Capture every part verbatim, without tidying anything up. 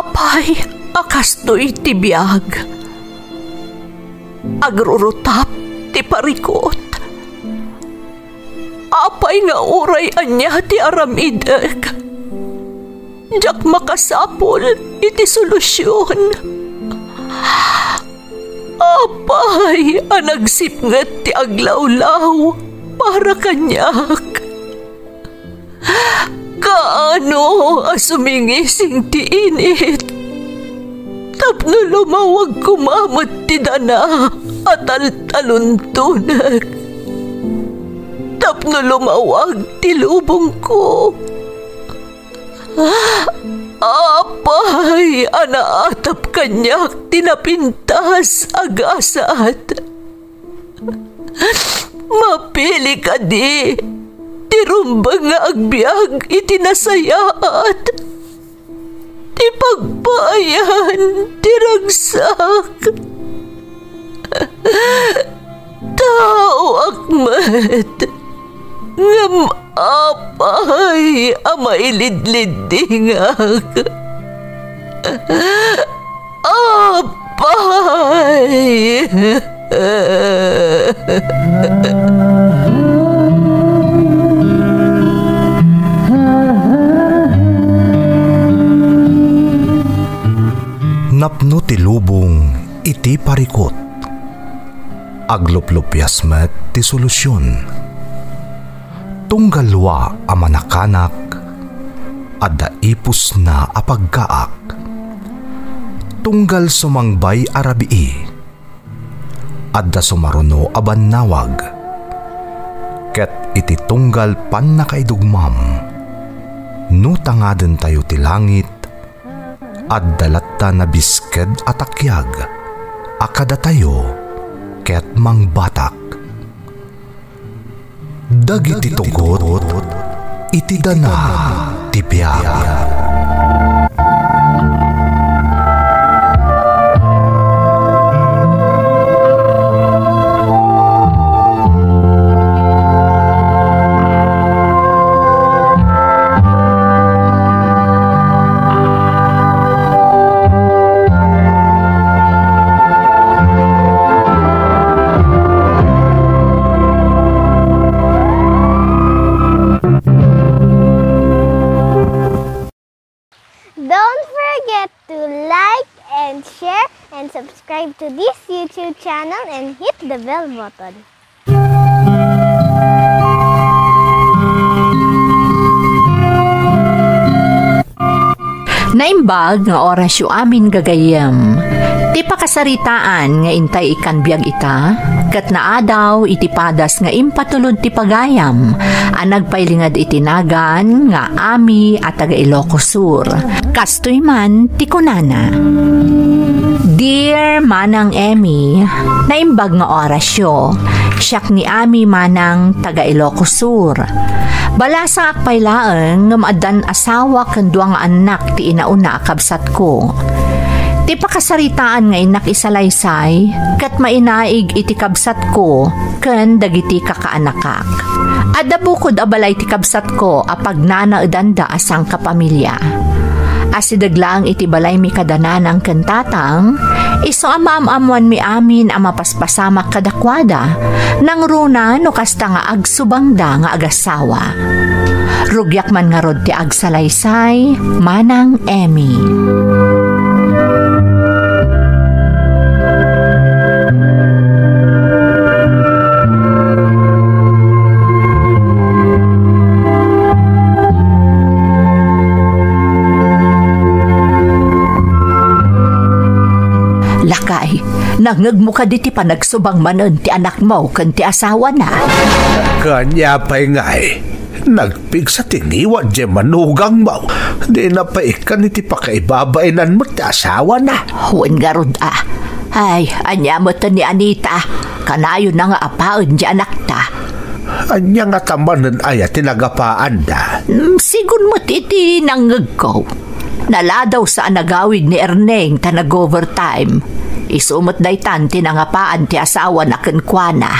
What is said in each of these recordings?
Apay a kastoy ti biag? Agrurutap ti parikut. Apay nga uray ania ti aramidek, diak makasapul iti solusion. Apay a nagsipnget ti aglawlaw para kaniak. Kaano a sumingising ti init tapno lumawag koma met ti dana a taltaluntonek, tapno lumawag ti lubongko. Apay a naatap kaniak ti napintas a gasat. Mapili kadi ti rumbeng nga agbiag iti nasayaat, ti pagpaayan ti ragsak? Taoak met, ngem apay a mailidliddingak? Apay! Napno ti lubong iti parikut. Agluplupias met ti solusion. Tunggal lua a manakanak, adda ipusna a pagkaak. Tunggal sumangbay a rabii, adda sumaruno a bannawag. Ket iti tunggal pannakaidugmam, no tangadentayo ti langit, adda latta nabisked a takiag a kadatayo ket mangbatak. Dagiti tugot iti dana ti biag. Don't forget to like and share and subscribe to this YouTube channel and hit the bell button. Naimbag nga orasyo amin gagayyem. Ti pakasaritaan nga intay ikkan biag ita, ket naadaw iti padas nga impatulod ti pagayam a nagpailinged iti nagan nga Ami a taga Ilocos Sur. Kastoy man ti kunana. Dear Manang Emmy, naimbag nga orasyo. Siak ni Ami Manang taga Ilocos Sur. Balasaak pay laeng ngem addan asawa ken dua nga annak ti inauna a kabsatko. Ti pakasaritaan nga innak isalaysay ket mainaig iti kabsatko ken dagiti kakaanakak. Adda bukod a balay ti kabsatko a pagnanaedanda a sangkapamilya. Asideg laeng iti balaymi kada nanang ken tatang, isu a maam-ammoanmi amin a mapaspasamak kadakuada, nangruna no kasta nga agsubangda nga agasawa. Rugiak man ngarud ti agsalaysay, Manang Emmy. Lakay, nangngegmo kadi ti panagsubang manen ti anakmo ken ti asawana? Ania pay ngay, nagpigsa ti ngiwat diay manugangmo. Dina pay ikkan iti pakaibabainanmo ti asawana. Wen ngarud a. Ay, ania met ni Anita? Kanayonna nga apaen diay anakta. Ania ngata manen aya ti nagapaanda? Mm, sigun met iti nangngegko. Naladaw sa a nagawid ni Erneng ta nag-overtime. Isu met daytan ti nangapaan ti asawana kenkuana.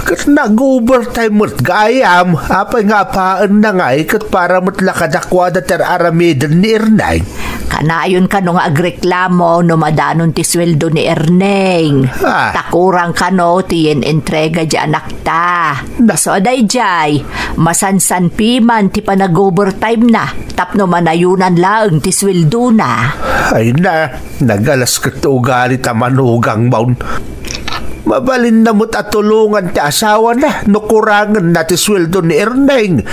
Ket nag-overtime met gayam, apay nga apaenna ngay ket para met la kadakuada ti ar-aramiden ni Erneng? Kanayon kano nga agreklamo no madanon ti sueldo ni Erneng. Ah. Ta kurang kano ti yen-entrega di anakta. Da- So, daydiay, masansan piman ti panag-overtime na tapno manayonan laeng ti sueldona. Ay na, nagalas ket ti ugali ta manugang maun. Mabalinna met a tulongan ti asawana no kurangenna ti sueldo ni Erneng.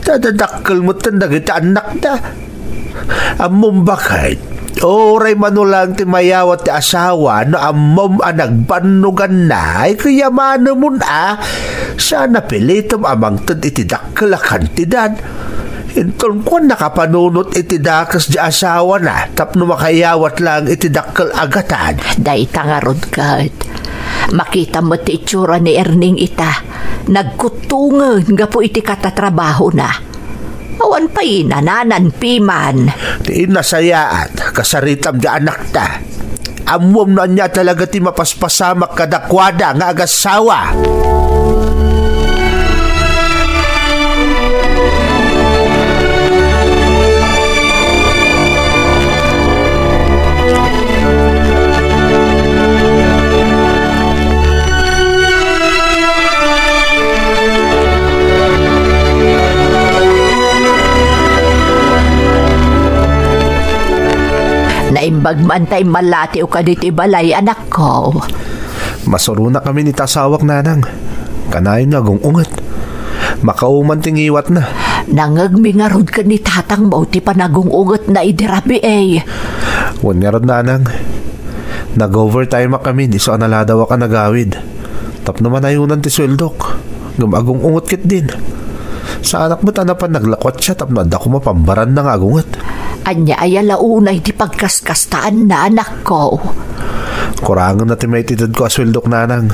Ta dadakkel metten dagiti annakda. Ammom baket, uray mano laeng ti mayawat ti asawa no ammom a nagbannoganna, ay kayamanemon a, saan a pilitem a mangted iti dakkel a kantidad. Inton kuan nakapanunot iti dakes ti asawana tapno makayawat laeng iti dakkel a gatad. Dayta ngarud ket, makita met ti itsura ni Erning ita. Nagkuttongen gapu iti katatrabahona. Awan pay nananan piman. Ti nasayaat, kasaritam ti anakta. Ammom no ania talaga ti mapaspasamak kadakuada nga agasawa. Naimbag man ta immallatiw kaditoy balay, anakko. Masuronakami ni ta asawak, nanang. Kanayon nga agung-unget. Makauman ti ngiwatna. Nangngegmi ngarud ken ni tatangmo ti panagung-ungetna idi rabii. Wen ngarud, nanang. Nag-overtime-akami isu a naladawak a nagawid. Tapno manayonan ti sueldok. Ngem agung-unget ketdin. Saanak met a napan naglakuatsa tapno adda koma pambaranna nga agunget. Ania aya la unay ti pagkaskastaanna, anakko? Kurangenna ti maitedko a sueldok, nanang.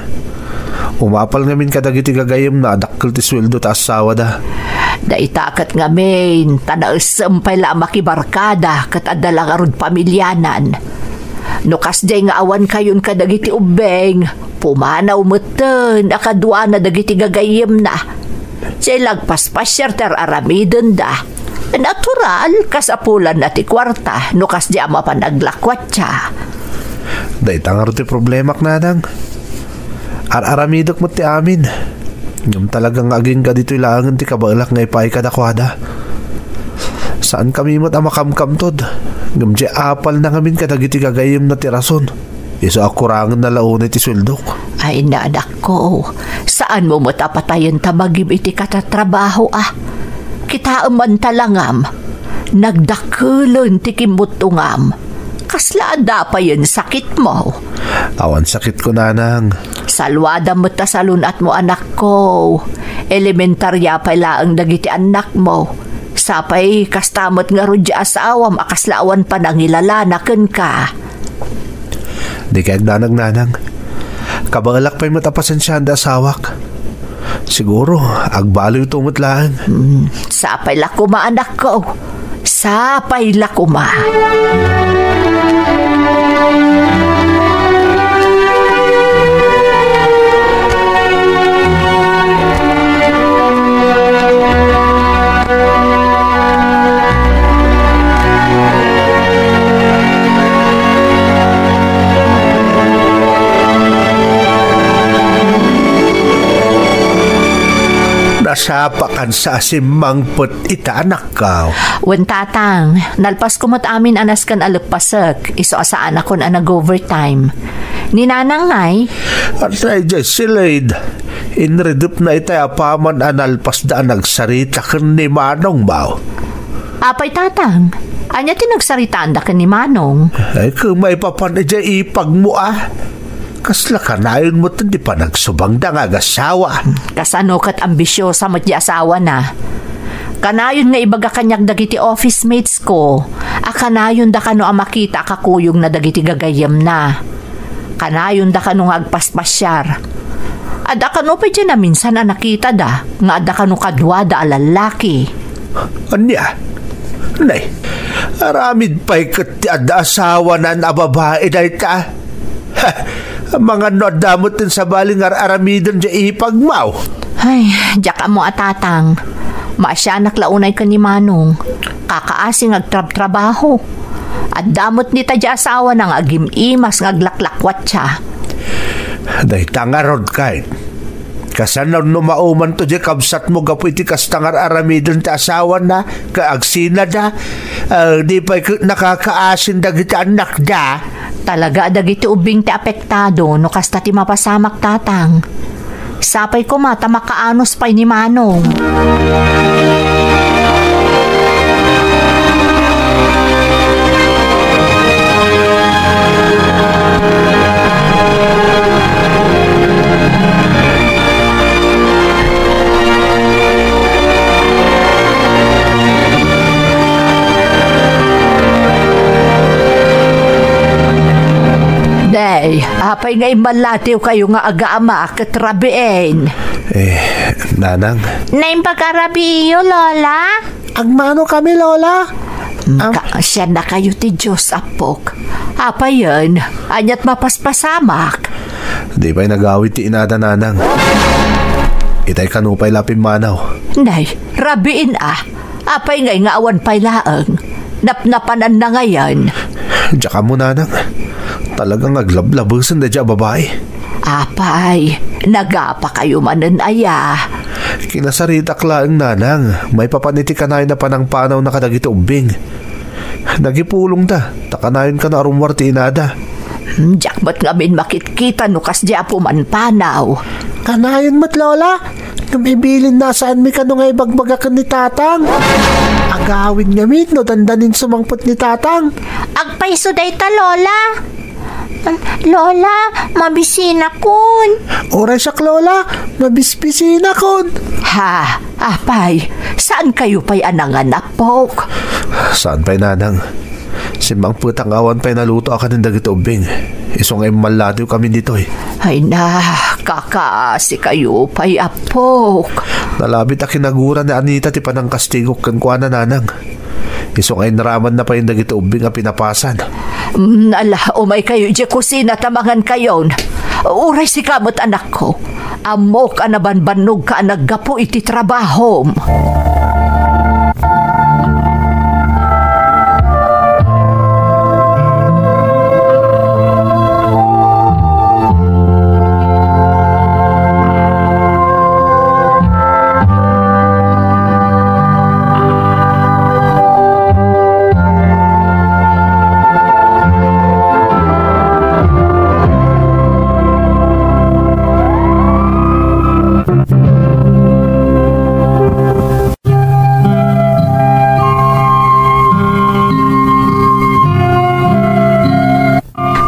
Umapal ngamin kadagiti gagayyemna a dakkel ti sueldo ta asawada. Dayta ket ngamin, ta naessem pay la a makibarkada ket adda la ngarud pamilianan. No kasdiay nga awankayon kadagiti ubbing, pumanaw metten a kaduana dagiti gagayyemna. Diay la agpaspasiar ti ar-aramidenda. Natural, kasapulanna ti kuarta no kasdiay a mapan aglakuatsa. Dayta ngarud ti problemak, nanang. Ar-aramidek met ti amin. Ngem talaga nga agingga ditoy laengen ti kabaelak nga ipaay kadakuada. Saankami met a makamkamtod. Ngem diay apalna ngamin kadagiti gagayyemna ti rason. Isu a kurangenna la unay ti sueldok. Ay, anakko, saanmo met a patayen ta bagim iti katatrabaho a. Kitaem man talangam, nagdakkelen ti kimmuttongam. Kasla adda payen sakitmo? Awan sakitko, nanang. Saluadam met ta salun-atmo, anakko. Elementaria pay laeng dagiti annakmo. Sapay kasta met ngarud ti asawam a kasla awan panangilalana kenka. Di kay agdanag, nanang. Kabaelak pay met a pasensiaan ti asawak. Siguro, agbaliwto met laeng. Hmm, sapay la koma, anakko. Sapay la koma. Nasapakan sa a simmangpet ita, anakko. Wen, tatang, nalpasko met amin a nasken a leppasek, isu a saanakon a nag-overtime. Ni nanang ngay? Ata idiay silid, inridepna itay apaman a nalpasda a nagsarita ken ni Manong, baw. Apay, tatang? Ania ti nagsaritaanda ken ni Manong? Ay, ket maipapan idiay ipagmo a. Kasla kanayon met ti panagsubangda nga agasawa. Kasano ket ambisiosa met ti asawana? Kanayon nga ibaga kaniak dagiti office mates ko a kanayonda kano a makita a kakuyogna dagiti gagayyemna. Kanayonda kano nga agpaspasiar. Adda kano pay diay naminsan a nakitada nga adda kano kaduada a lallaki. Ania? Nay, aramid pay ket ti adda asawanan a babai dayta. Ha, amangan no adda met ti sabali nga ar-aramiden diay ipagmo. Ay, diak ammo a, tatang. Maasianak la unay ken ni Manong. Kakaasi nga agtrabtrabaho. Adda met dita diay asawana nga agim-imas nga aglaklakkuatsa. Dayta ngarud, Kay. Kasano no maumanto diay kabsatmo gapu iti kasta nga ar-aramiden ti asawana, ket agsinada? Ah, di pay ket nakakaasin dagiti annakda? Talaga a dagiti ubbing ti apektado no kasta ti mapasamak, Tatang. Sapay koma ta makaanus pay ni Manong. Nay, apay nga immallatiwkayo nga agama ket rabiin? Eh, Nanang. Naimbag a rabiiyo, Lola? Agmano kami, Lola. Mm, am- ka-, siannakayo ti Dios, apok. Apayen, aniat mapaspasamak? Di pay nagawid ti inada, Nanang. Itay kano pay la pimmanaw. Nay, rabiin a. Apay ngay nga awan pay laeng? Napnapananna ngayen. Diak ammo, Nanang. Talagang aglablabesen daydiay a babai. Apay, nagapakayo manen aya? Kinasaritak laeng, Nanang, maipapan iti kanayon a panangpanawna kadagiti ubbing. Nagipulongda, ta kanayon kano a rummuar ti inada. Hmm, diak met ngamin makitkita no kasdi a pumanpanaw. Kanayon met, Lola. Ngem ibilinna a saanmi kano nga ibagbaga ken ni Tatang. Agawid ngamin no dandanin sumangpet ni Tatang. Agpayso dayta, Lola. Lola, mabisinakon. Uray siak, Lola, mabisbisinakon. Ha, apay, saankayo pay a nangan, apok? Saan pay, Nanang? Simmangpetak nga awan pay naluto a kanen dagiti ubbing. Isu nga immallatiwkami ditoy. Ay na, kakaasikayo pay, apok. Nalabit a kinagura ni Anita ti panangkastigok kenkuana, Nanang. Isu nga inramanna pay dagiti ubbing a pinapasan. Mm, ala, umaykayo idiay kusina ta mangankayon. Uray sika met, anakko. Ammok a nabanbannogka a naggapu iti trabahom.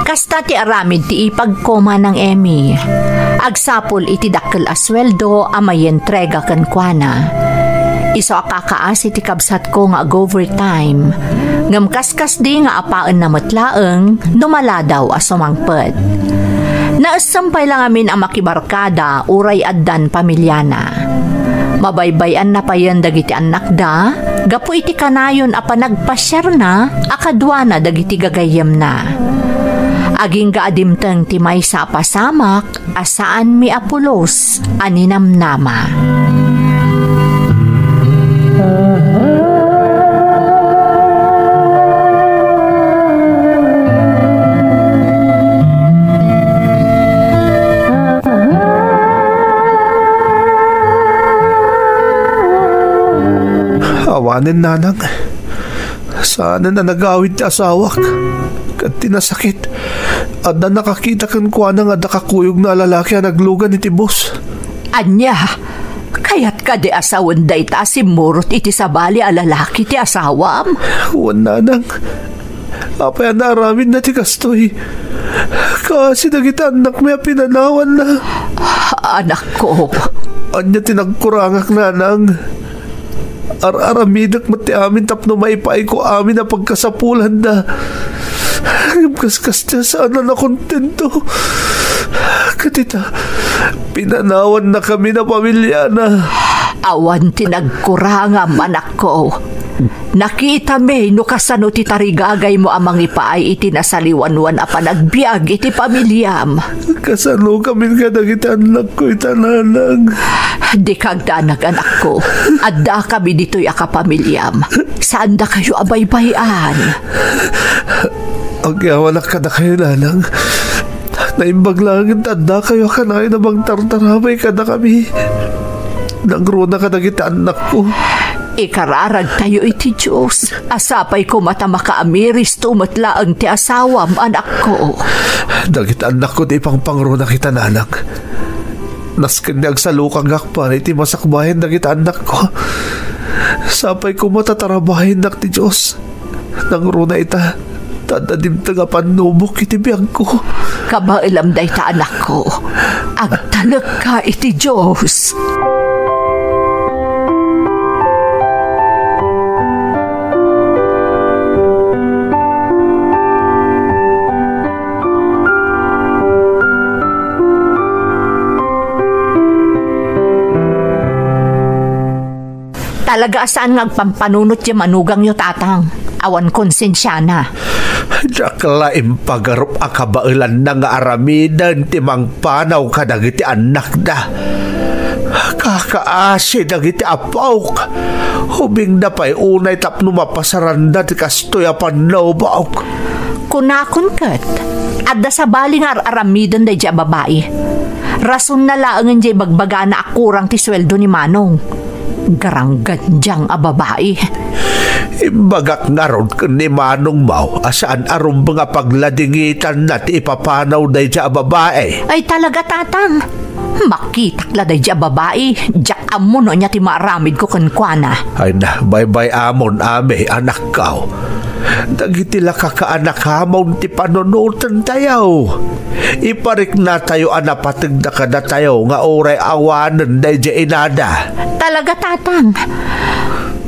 Kasta ti aramid ti ipagko, Manang Emmy. Agsapul iti dakkel a sueldo a maientrega kenkuana. Isu a kakaasi ti kabsatko nga ag-overtime. Ngem kaskasdi nga apaenna met laeng no maladaw a sumangpet. Naessem pay la ngamin a makibarkada uray addan pamiliana. Mabaybay-anna payen dagiti annakda gapu iti kanayon a panagpasiarna a kaduana dagiti gagayyemna. Agingga a dimteng ti maysa a pasamak a saanmi a pulos a ninamnama. Awanen, Nanang. Saanen a nagawid ti asawak. Ket ti nasakit, adda nakakita kenkuana nga adda kakuyogna a lalaki a naglugan iti bus. Ania? Kayat kadi a sawen dayta a simmurot iti sabali a lalaki ti asawam? Wen, Nanang. Apay a naaramidna ti kastoy? Kaasi dagiti annakmi a pinanawanna. Anakko. Ania ti nagkurangak, Nanang? Ar-aramidek met ti amin tapno maipaayko amin a pagkasapulanda. Ngem kaskasta, saan a nakontento. Ket ita, pinanawannakami a pamiliana. Awan ti nagkurangam, anakko. Nakitami no kasano ti tarigagaymo a mangipaay iti nasaliwanwan a panagbiag iti pamiliam. Kasano kamin kadagiti annakko ita, nanang? Dika agdanag, anakko. Addakami ditoy a kapamiliam. Saandakayo a baybay-an. Agyawanak kadakayo, nanang. Naimbag laeng ta addakayo a kanayon a mangtartaramay kadakami. Nangruna kadagiti annakko. Ikararagtayo iti Dios. A sapay koma ta makaamiristo met laeng ti asawam, anakko. Dagiti annakko ti ipangpangrunak ita, nanang. Nasken nga agsalukangak para iti masakbayan dagiti annakko. Sapay koma ta tarabayennak ti Dios. Nangruna ita, ta adda dimteng a pannubok iti biagko. Kabaelam dayta, anakko. Agtalekka iti Dios. Talaga a saan nga agpampanunot ti manugangyo, tatang. Awan konsensiana. Diak la impagarup a kabaelanna nga aramiden ti mangpanaw kadagiti annakda. Kakaasi dagiti apok. Ubingda pay unay tapno mapasaranda ti kastoy a pannubok. Kunakon ket, adda sabali nga ar-aramiden daydiay a babai. Rasonna laengen diay bagbagana a kurang ti sueldo ni Manong. Garanggandiang a babai. Imbagak ngarud ken ni Manongmo a saan a rumbeng a pagladingitanna ti ipapanaw daydiay a babai. Ay talaga, tatang. Makitak la daydiay a babai, diak ammo no ania ti maaramidko kenkuana. Ay na, baybay-amon, Ami, anakko. Dagiti la kakaanakamon ti panunotentayo. Ipariknatayo a napategda kadatayo nga uray awanen daydiay inada. Talaga, tatang.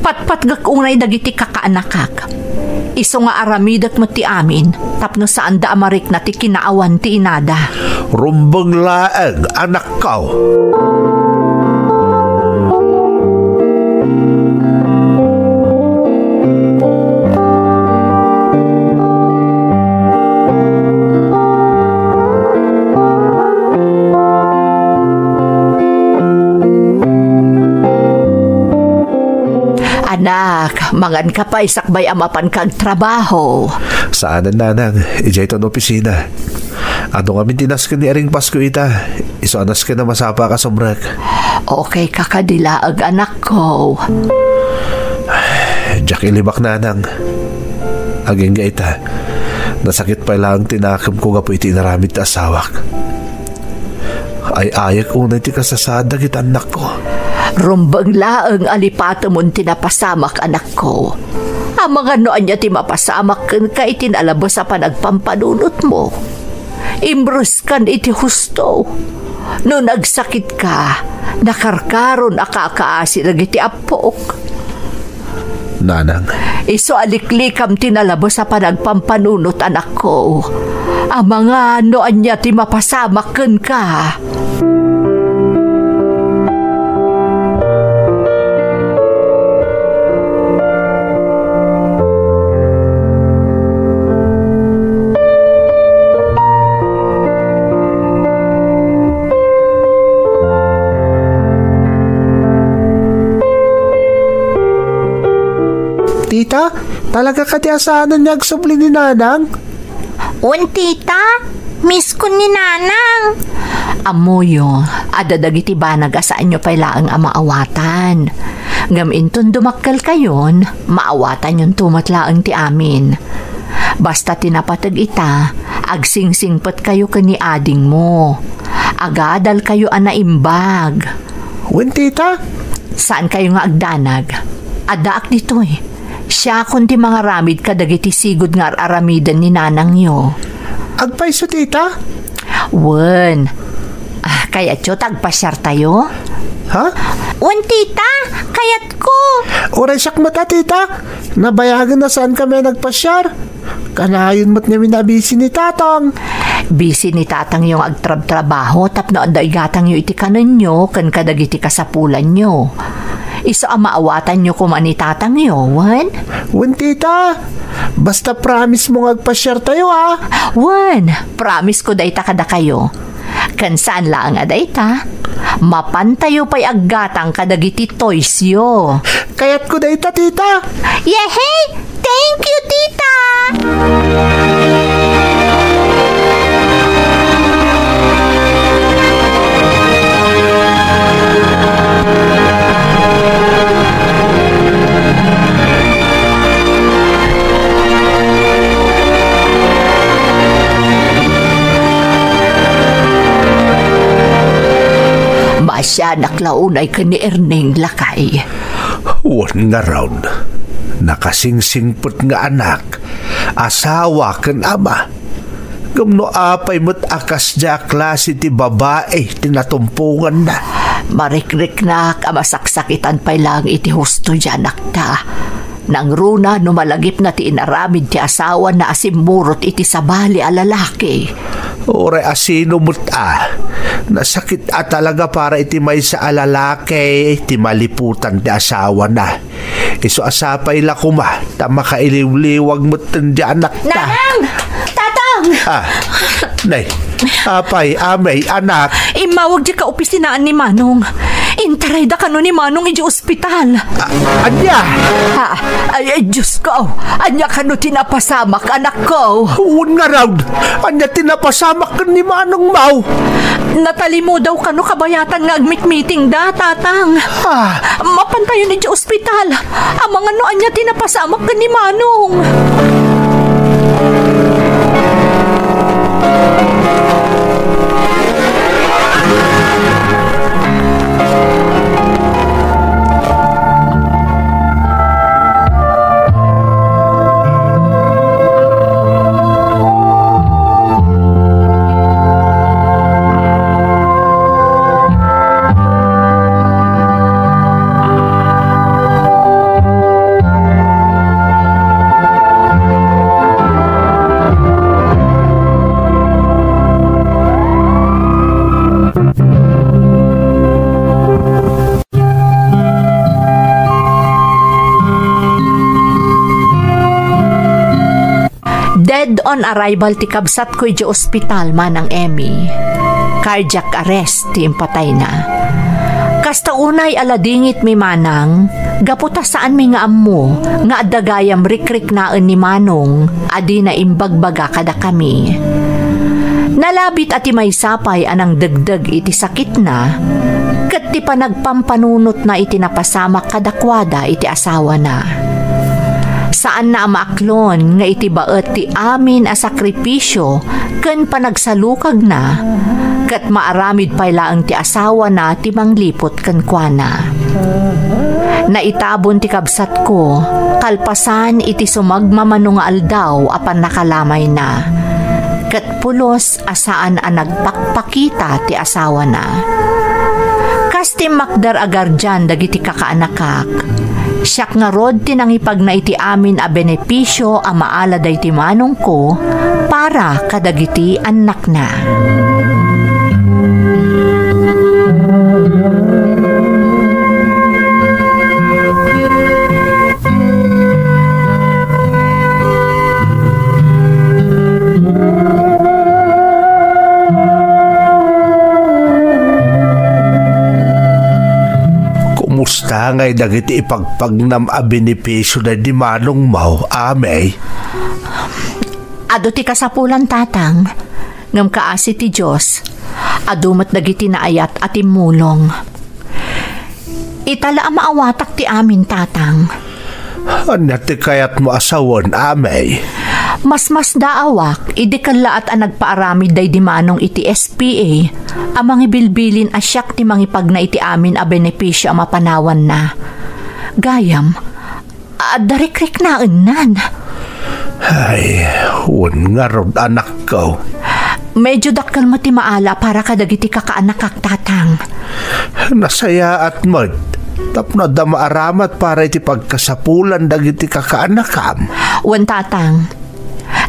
Patpatgek unay dagiti kakaanakak. Isu nga aramidek met ti amin, tapno saanda a marikna ti kinaawan ti inada. Rumbeng laeng, anakko. Anak, manganka pay sakbay a mapanka agtrabaho. Saanen, nanang, idiay ton opisina. Adu ngamin ti nasken ni Aring Pasko ita, isu a nasken a masapa a kasumrek. Okay ka kadi laeng, anakko. Diak ilibak, nanang. Agingga ita, nasakit pay laeng ti nakemko gapu iti inaramid ti asawak. Ay-ayek unay ti kasasaad dagiti annakko. Rumbeng laeng a lipatemon ti napasamak, anakko. Amangan no ania ti mapasamak kenka iti nalabes a panagpampanunotmo. Imreskan iti husto. No nagsakitka, nakarkaron a kakaasi dagiti appok. Nanang. Isu a liklikam ti nalabes a panagpampanunot, anakko. Amangan no ania ti mapasamak kenka. Tita, talaga kadi a saanen nga agsubli ni Nanang? Wen, tita, miskon ni Nanang. Ammoyo, adda dagiti banag a saanyo pay laeng a maawatan. Ngem inton dumakkelkayon, maawatanyonto met laeng ti amin. Basta ti napateg ita, agsingsingpetkayo ken ni adingmo. Agadalkayo a naimbag. Wen, tita? Saankayo nga agdanag. Addaak ditoy. Siakon ti mangaramid kadagiti sigud nga ar-aramiden ni nanangyo. Agpayso, tita? Wen. Ah, kayatyo ta agpasiartayo? Ha? Wen, tita, kayatko. Uray siak met a, tita. Nabayagen a saankami a nagpasiar. Kanayon met ngamin a bisi ni tatang. Bisi ni tatangyo nga agtrabtrabaho tapno adda igatangyo iti kanenyo ken kadagiti kasapulanyo. Isu a maawatanyo koma ni tatangyo, wen? Wen, tita. Basta promise mo nga agpasiartayo, ha? Wen, promise ko dayta kadakayo. Ken saan laeng a dayta, mapantayo pay aggatang kadagiti toysyo. Kayatko dayta, tita. Yehey! Thank you, tita! Maasianak la unay ken ni Erneng, lakay. Wen ngarud, nakasingsingpet nga anak, asawa ken ama. Ngem no apay met a kasdiay a klase ti babai ti natumponganna? Marikriknak a masaksakitan pay laeng iti husto diay anakta. Nangruna no malagipna ti inaramid ti asawana a simmurot iti sabali a lalaki. Uray a sino met a, nasakit a talaga para iti maysa a lalaki ti maliputan ti asawana. Isu a sapay la koma ta makailiwliwag metten diay anakta. Nanang! Tatang! Ah, nay, apay, amay, anak. Immawag diay kaopisinaan ni Manong. Intarayda kano ni Manong idiay ospital. Ah, ania? Ah, ay, ay, Diyos ko. Ania kano ti napasamak, anakko? Wen ngarud, ania ti napasamak ken ni Manongmo? Natalimudaw kano kabayatan nga agmitmitingda, Tatang. Ah. Mapantayon idiay ospital. Amangan no ania ti napasamak ken ni Manong. Dead on arrival ti kabsatko idiay ospital, Manang Emmy. Cardiac arrest ti impatayna. Kasta unay a ladingitmi, Manang, gapu ta saanmi nga ammo nga adda gayam rikriknaen ni Manong a dina imbagbaga kadakami. Nalabit a ti maysa pay a nangdegdeg iti sakitna ket ti panagpampanunotna iti napasamak kadakuada iti asawana. Saanna a maaklon nga iti baet ti amin a sakripisio ken panagsalukagna, ket maaramid pay laeng ti asawana ti mangliput kenkuana. Naitabon ti kabsatko kalpasan iti sumagmamano nga aldaw a pannakalamayna, ket pulos a saan a nagpakpakita ti asawana. Kas timmakder a guardian dagiti kakaanakak, siak ngarud ti nangipagna iti amin a benepisio a maala daydi manongko para kadagiti annakna. Kumusta ngay dagiti ipagpagnam a benepisio daydi manongmo, Amay? Adu ti kasapulan, Tatang, ngem kaasi ti Dios, adu met dagiti naayat a timmulong. Ita la a maawatak ti amin, Tatang. Ania ti kayatmo a sawen, Amay? Masmasdaawak idi kellaat a nagpaaramid daydi manong iti S P A a mangibilbilin a siak ti mangipagna iti amin a benepisio a mapanawanna. Gayam, adda rikriknaennan. Ay, wen ngarud, anakko. Medyo dakkel met ti maala para kadagiti kakaanakak, Tatang. Nasayaat met tapno adda maaramat para iti pagkasapulan dagiti kakaanakam. Wen, Tatang.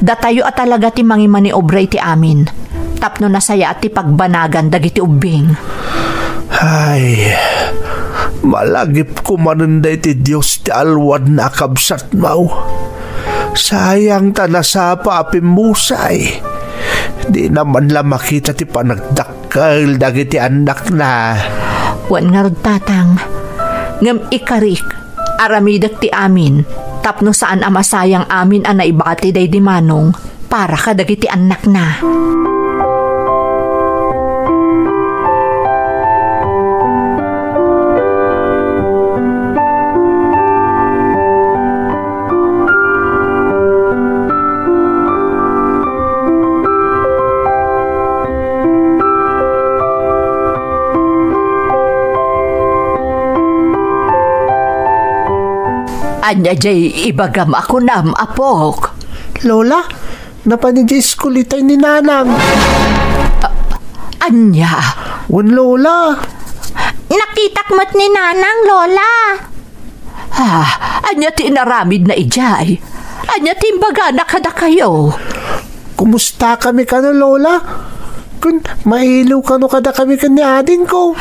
Datayo a talaga ti mangimaniobra iti amin tapno nasayaat ti pagbanagan dagiti ubbing. Ay, Malagipko manen daydi Dios ti alwadna a kabsatmo. Sayang ta nasapa a pimmusay. Dina man la makita ti panagdakkel dagiti annakna. Wen ngarud, Tatang. Ngem ikarik, aramidek ti amin, tapno saan a masayang amin a naibati daydi Manong para kadagiti annakna. Ania jay ibagam a kunam, apok? Lola, napan idiay iskulita ni Nanang. A-, ania? Wen, Lola. Nakitak met ni Nanang, Lola. Ah, ania ti inaramidna idiay? Ania ti imbagana kadakayo? Kumustakami kano, Lola? Ken mailiw kano kadakami ken ni adingko.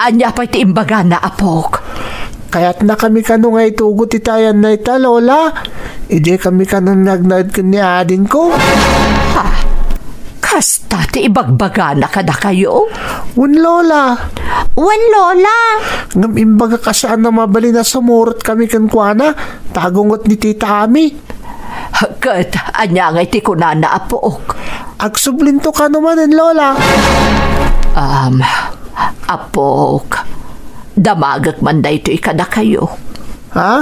Ania pay ti imbagana, apok? Kayatnakami kano nga itugot iti ayanna ita, Lola. Idiay kami kano nagnaed ken ni adingko. Ha? Kasta ti ibagbagana kadakayo? Wen, Lola. Wen, Lola. Ngem imbagak a saan a mabalin a sumurot kami kenkuana, ta agungot ni Tita Ami. Ket ania ngay ti kunana, apok? Agsublinto kano manen, Lola. Um, apok, damagek man daytoy kadakayo. Ha?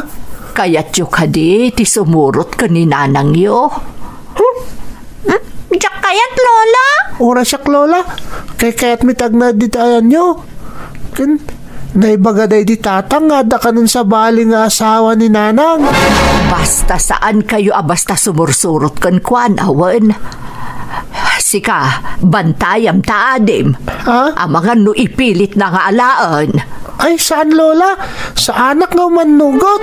Kayatyo kadi ti sumurot ken ni nanangyo? Huh? Hmm? Diak kayat, Lola. Uray siak, Lola. Kay kayatmi ti agnaed dita ayanyo. Ken naibaga daydi tatang nga adda kanon sabali nga asawa ni nanang. Basta saan kayo a basta sumursurot kenkuana, wen. Sika, bantayam ta adim. Ha? Amangan no ipilitna nga alaen. Ay, saan, Lola? Saanak nga umannugot.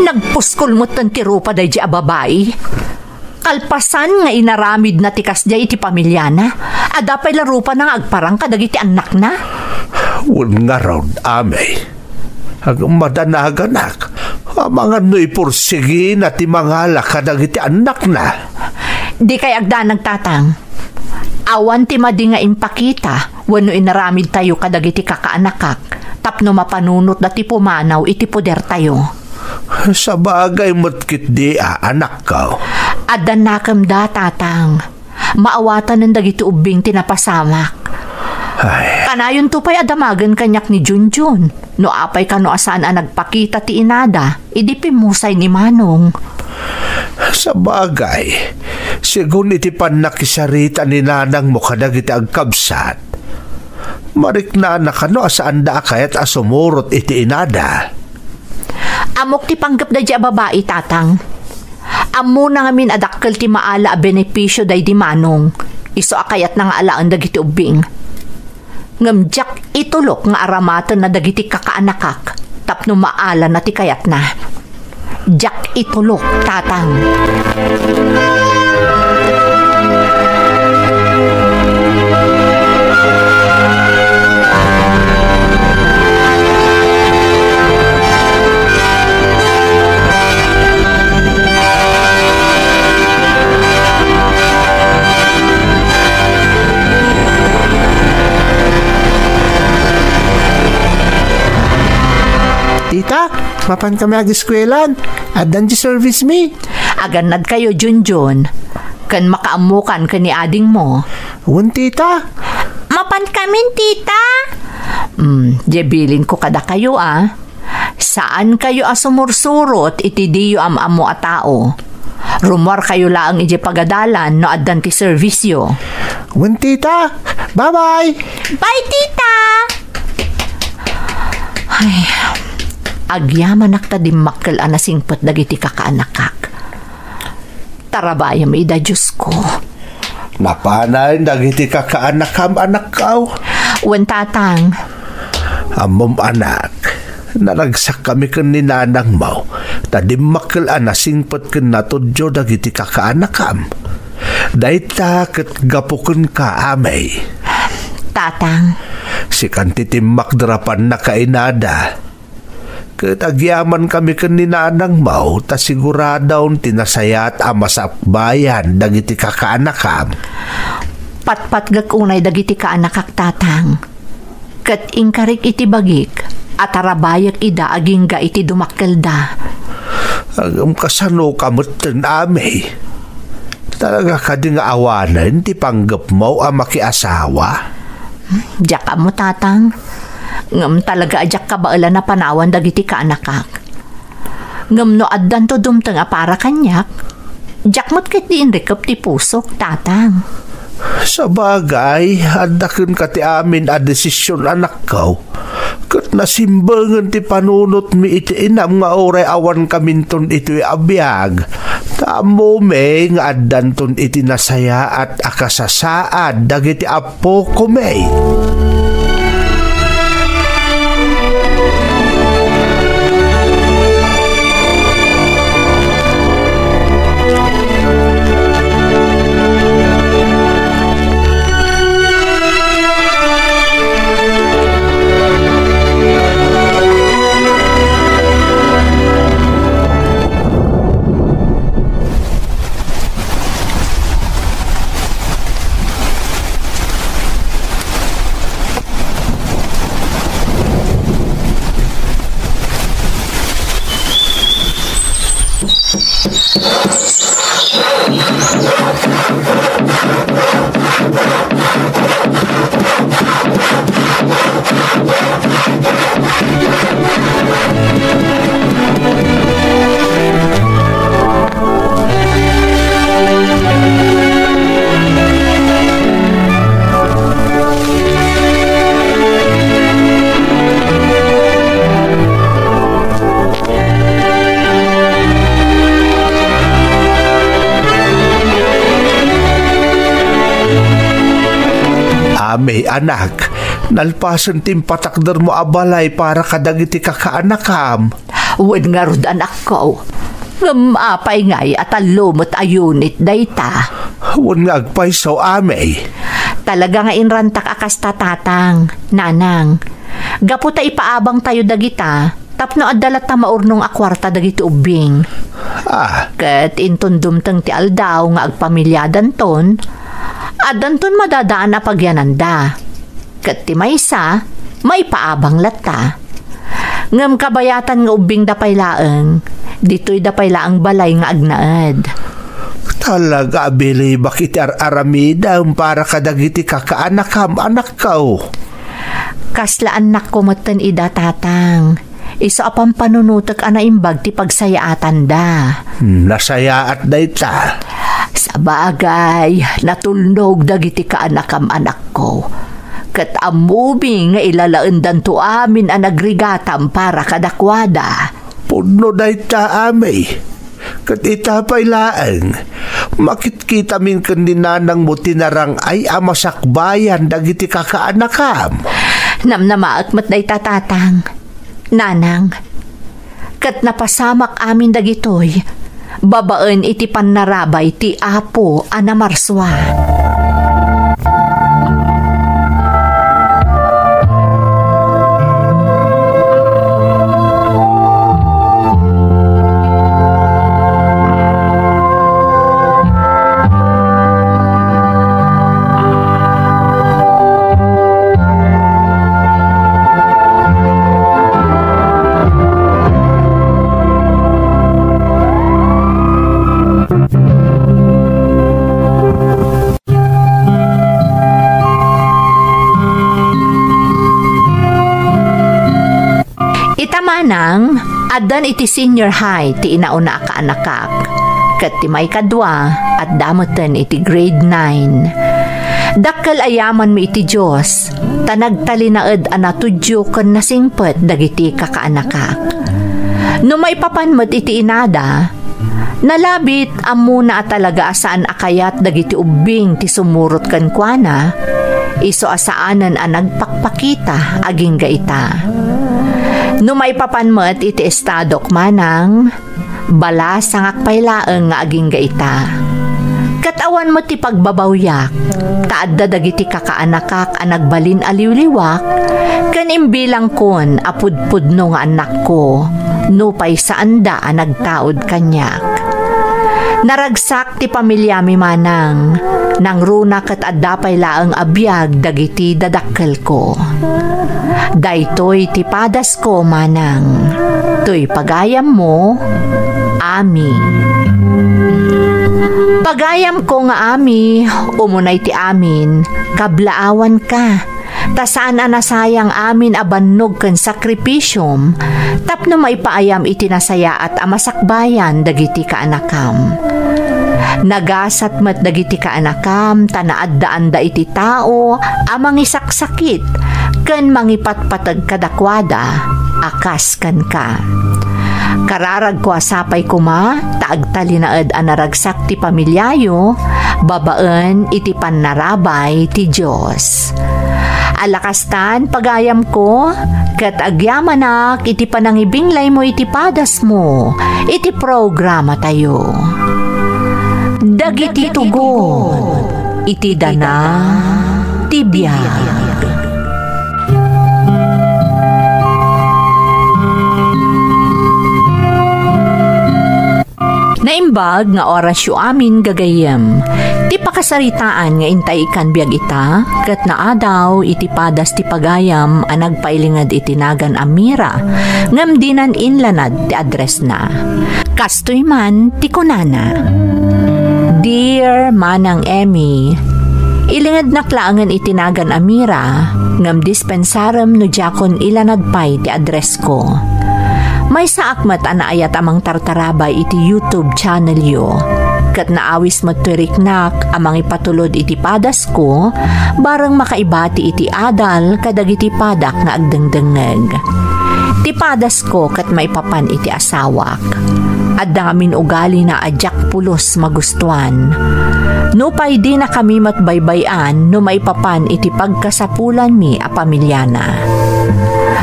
Nagpuskol metten ti rupa daydi a babai. Kalpasan nga inaramidna ti kasdiay iti pamiliana, adda pay la rupana nga agparang kadagiti annakna? Wen ngarud, Amay. Agmadanaganak, amangan no ipursigina ti mangala kadagiti annakna. Dikay agdanag, Tatang. Awan ti madi nga impakita wenno inaramidtayo kadagiti kakaanakak tapno mapanunotda ti pumanaw iti podertayo. Sabagay met ketdi a, anakko. Adda nakemda, Tatang. Maawatanen dagiti ubbing ti napasamak. Ay. Kanayonto pay a damagen kaniak ni Junjun, no apay kano a saan a nagpakita ti inada idi pimmusay ni Manong. Sabagay, segun iti pannakisarita ni nanangmo kadagiti agkabsat, mariknana kano a saanda a kayat a sumurot iti inada. Ammok ti panggep daydi a babai, Tatang. Ammona ngamin a dakkel ti maala a benepisio daydi Manong, isu a kayatna nga alaen dagiti ubbing. Ngem diak itulok nga aramatenna dagiti kakaanakak tapno maalana ti kayatna. Diak itulok, Tatang. Tita, mapan kami ageskuelan. Addan ti service mi. Agannad kayo, Junjun. Ken makaammokan ken ni adingmo. Wen, tita. Mapan kamin, tita. Hmm, diay bilin ko kadakayo, a. Saan kayo a sumursurot iti diyo am-ammo a tao. Rummuar kayo laeng idiay pagadalan no addan ti servisyo. Wen, tita. Bye-bye. Bye, tita. Ay, agyamanak ta dimmakkel a nasingpet dagiti kakaanakak. Tarabayem ida, Diosko. Napanen dagiti kakaanakam, anakko? Wen, Tatang. Ammom, anak, naragsakkami ken ni nanangmo, ta dimmakkel a nasingpet ken natudyo dagiti kakaanakam. Dayta ket gapu kenka, Amey. Tatang. Sikan ti timmakder a pannakainada. Ket agyamankami ken ni nanangmo ta siguradon ti nasayaat a masakbayan dagiti kakaanakam. Patpatgek unay dagiti kaanakak, Tatang. Ket inkarik iti bagik a tarabayek ida agingga iti dumakkelda. Ngem kasanoka metten, Amey? Talaga kadi nga awanen ti panggepmo a makiasawa? Diak ammo, Tatang. Ngem talaga a diak kabaelan a panawan dagiti kaanakak. Ngem no addanto dumteng a para kaniak, diak met ketdi inrikep ti pusok, Tatang. Sabagay, adda kenka ti amin a desisyon, anakko. Ket nasimbengen ti panunotmi iti inam nga uray awankaminton itoy a biag. Ta ammomi nga addanton iti nasayaat a kasasaad dagiti appokomi. Amey, anak, nalpasen ti impatakdermo a balay para kadagiti kakaanakam. Wen ngarud, anakko. Ngem apay ngay a tallo met a unit dayta? Wen nga agpayso, Amey. Talaga nga inrantak a kasta, Tatang, Nanang. Gapu ta ipaabangtayo dagita, tapno adda latta maurnong a kuarta dagiti ubbing. Ah. Ket inton dumteng ti aldaw nga agpamiliadanton, addanton madadaan a pagyananda. Ket ti maysa, maipaabang latta. Ngem kabayatan nga ubbingda pay laeng, ditoyda pay laeng balay nga agnaed. Talaga a bilibak iti ar-aramidem para kadagiti kakaanakam, anakko. Kasla annakko metten ida, Tatang. Isu a pampanunotek a naimbag ti pagsayaatanda. Hmm, nasayaat dayta. Sabagay, natulnog dagiti kaanakam, anakko. Ket ammomi nga ilalaendanto amin a nagrigatam para kadakuada. Pudno dayta, Amey. Ket ita pay laeng, makitkitamin ken ni nanangmo ti narang-ay a masakbayan dagiti kakaanakam. Namnamaek met dayta, Tatang. Nanang, ket napasamak amin dagitoy babaen iti pannarabay ti Apo a namarsua. Ita manang, addan iti senior high ti inauna a kaanakak, ket ti maikadua, adda metten iti grade nine. Dakkel a yamanmi iti Dios, ta nagtalinaed a natudyo ken nasingpet dagiti kakaanakak. No maipapan met iti inada, Nalabit, ammona a talaga a saan a kayat dagiti ubbing ti sumurot kenkuana, isu a saanen a nagpakpakita agingga ita. No maipapan met iti estadok, manang, balasangak pay laeng nga agingga ita. Ket awan met ti pagbabawyak, ta adda dagiti kakaanakak a nagbalin a liwliwak, ken imbilangkon a pudpudno nga annakko, nupay saanda a nagtaud kaniak. Naragsak ti pamiliami, manang, nangruna ket adda pay laeng a biag dagiti dadakkelko. Daytoy ti padasko, manang. Toy pagayammo, Ami. Pagayamko nga Ami, umuna iti amin, kablaawanka. Ta saan a nasayang amin a bannog ken sakripisiom tapno maipaayam iti nasayaat a masakbayan dagiti kaanakam. Nagasat met dagiti kaanakam ta naaddaanda iti tao a mangisaksakit ken mangipatpateg kadakuada a kas kenka. Kararagko a sapay koma ta agtalinaed a naragsak ti pamiliayo babaen iti pannarabay ti Dios. Ala kastan, pagayamko, ket agyamanak iti panangibinglaymo iti padasmo iti programatayo. Dagiti tugon iti dana ti biag. Naimbag nga orasyo amin, gagayyem. Ti pakasaritaan nga intay ikkan biag ita, ket naadaw iti padas ti pagayam a nagpailinged iti nagan a Mira, ngem dinan inlanad ti addressna. Kastoy man ti kunana, Dear Manang Emmy, ilingednak laengen iti nagan a Mira, ngem dispensarem no diakon ilanad pay ti addressko. Maysaak met a naayat a mangtartarabay iti YouTube channelyo, ket naawis met toy riknak a mangipatulod iti padasko, bareng makaibati iti adal kadagiti padak nga agdengdengngeg. Ti padasko ket maipapan iti asawak. Adda ngamin ugalina a diak pulos magustuan. Nupay dinakami met baybay-an no maipapan iti pagkasapulanmi a pamiliana.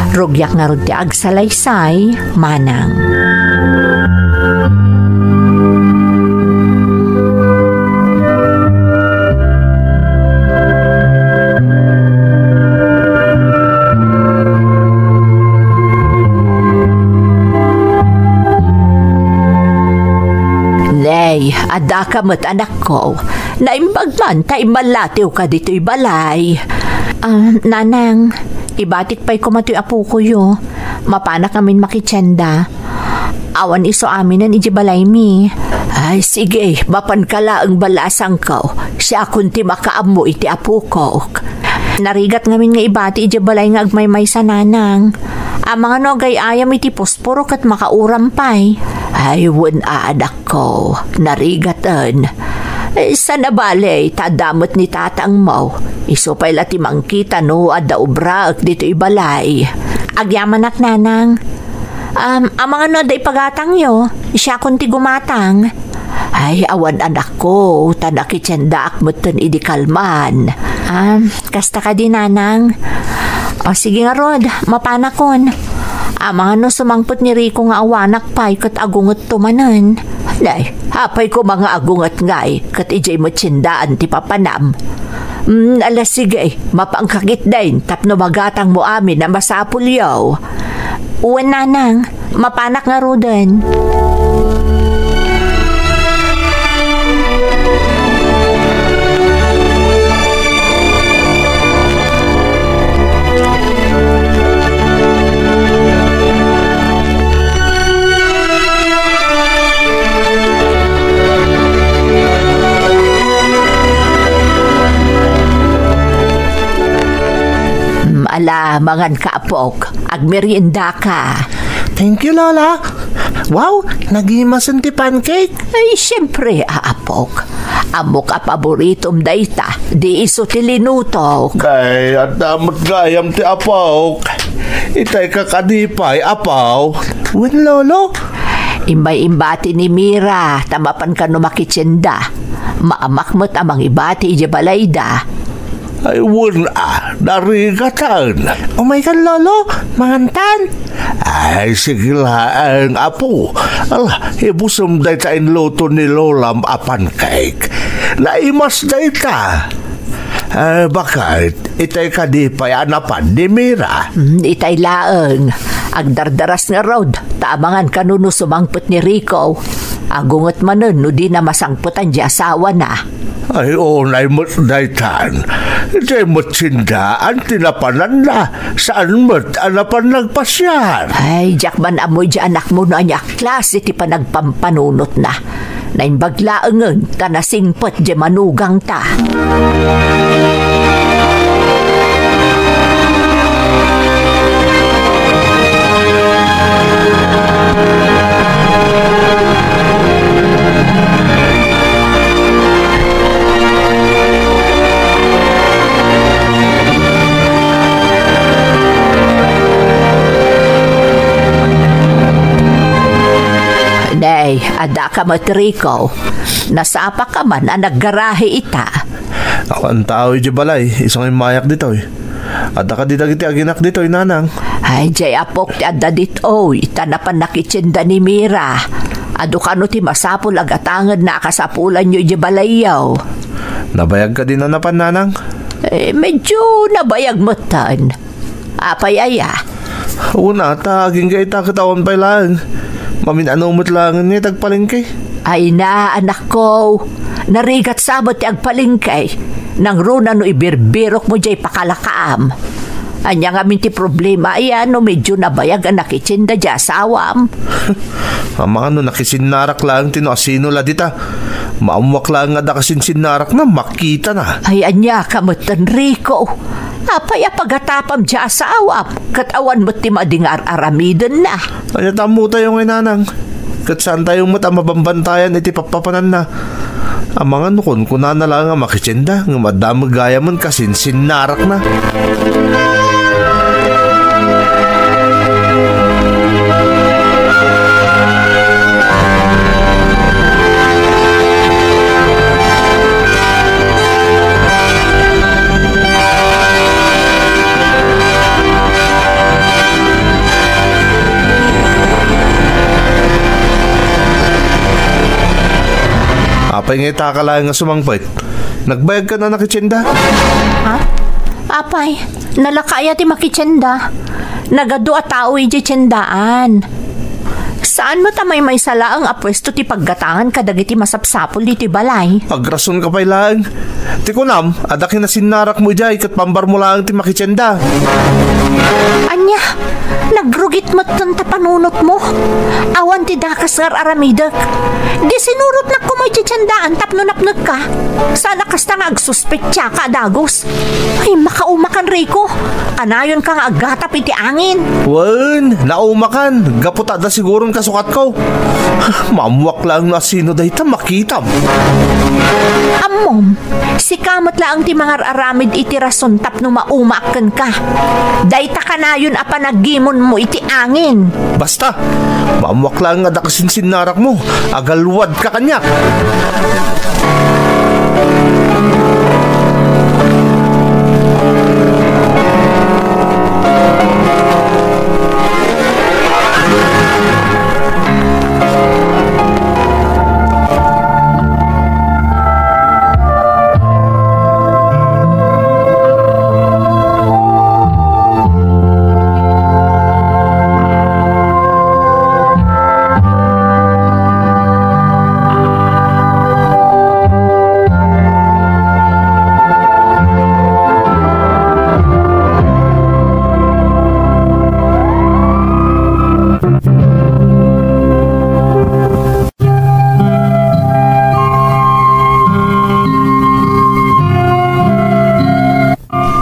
Rugiak ngarud ti agsalaysay, manang. Nay, addaka met, anakko. Naimbag man ta immallatiwka ditoy balay. Ah, nanang, ibatik pay koma toy apokoyo. Mapanak ngamin makitienda. Awan isu aminen iti balaymi. Ay, sige, mapanka laeng, balasangko. Siakon ti makaammo iti apokok. Narigat ngamin nga ibati iti balay nga agmaymaysa, nanang. Amangan no agay-ayam iti posporo ket makauram pay. Ay, wen a, anakko, narigaten. Eh, saan a bale, ta adda met ni tatangmo. Isu pay la ti mangkita no adda obraek ditoy balay. Agyamanak, nanang. Um, amangan no adda ipagatangyo, siakon ti gumatang. Ay, awan, anakko, ta nakitiendaak metten idi kalman. Um, kasta kadi, nanang. O, sige ngarud, mapanakon. Amangan no sumangpet ni Rico nga awanak pay ket agungetto manen. Nay, apay koma nga agunget ngay, ket idiay met tiendaan ti papanam. Mm, ala, sige, mapanka ketdin tapno magatangmo amin a masapulyo. Wen, nanang, mapanak ngaruden. Mm, ala, manganka, apok. Agmeriendaka. Thank you, Lola. Wow, nagimasen ti pancake. Ay, siyempre, aapok. Ammok a paboritom dayta, di isu ti linutok. Kay, adda met gayam ti apok. Itay ka kadi pay, apo. Wen, Lolo? Imbay imbati ni Mira, ta mapan kano makitienda. Maamak met a mangibati idiay balayda. Ay, wen a, narigatan. Umaykan, Lolo, mangantan. Ay, sige laeng, apo. Ala, ibusem dayta inluto ni Lolam a pancake. Naimas dayta. Eh, bakit? Itay kadi pay a napan ni Mira? Hmm, itay laeng. Agdardaras ngarud, ta amangan kano no sumangpet ni Rico. Agunget manen no dina masangpetan di asawana. Ay, unay met daytan. Itay met sindaan ti napananna. Saan met a napan nagpasiar? Ay, diak man ammoy di anakmo no ania klase ti panagpampanunotna. Naimbag laengen ta nasingpet di manugangta. Nay, adda ka met, Rico. Nasapaka man a naggarahe ita. Awan tao idiay balay, isu nga immayak ditoy. Adda kadi dagiti aginak ditoy, nanang? Ay, diay apok ti adda ditoy, ta napan nakitienda ni Mira. Adu kano ti masapul a gatangenna a kasapulanyo idiay balayyo? Nabayag kadi a napan, nanang? Eh, medyo nabayag metten. Apay aya? Wen a, ta agingga ita ket awan pay laeng. Mamin-ano met laengen nga agpalengke. Ay na, anakko. Narigat sa met ti agpalengke. Nangruna no ibirbirokmo diay pakalakaam. Ania ngamin ti problema aya no medyo nabayag a nakitienda diay asawam? Amangan no nakisinnarak laeng ti no asino la dita. Maammoak laeng nga adda kasinsinnarakna, makitana. Ay, ania ka met, Enrico? Apay a pagatapam diay asawam, ket awan met ti madi nga ar-aramidenna. Ania ti ammotayo ngay, nanang? Ket saantayo met a mabambantayan iti pappapananna. Amangan no kunkunana laeng a makitienda, ngem adda met gayamen kasinsinnarakna. Apay nga ita ka laeng nga sumangpet? Nagbayag ka na nakitienda? Ha? Apay, nalaka aya ti makitienda? Nagadu a tao idiay tiendaan. Saan met a maymaysa laeng a puesto ti paggatangan kadagiti masapsapul ditoy balay? Agrason ka pay laeng. Ti kunam, adda kinasinnarakmo idiay ket pambarmo laeng ti makitienda. Ania, nagrugit metten ta panunotmo? Awan ti dakas nga ar-aramidek. Di sinurotnak koma iti tiendaan tapno napnekka. Saan a kasta nga agsuspetsa ka a dagus. Ay, makaumakan, Rico. Kanayon ka nga aggatap iti angin. Wen, naumakan. Gapu ta adda siguron kasukatko. Maammoak laeng no asino dayta makitam. Ammom, sika met laeng ti mangar-aramid iti rason tapno maumaak kenka. Dayta kanayon a panagimonmo iti angin. Basta, maammoak laeng nga adda kasinsinnarakmo. Agalwad ka kaniak.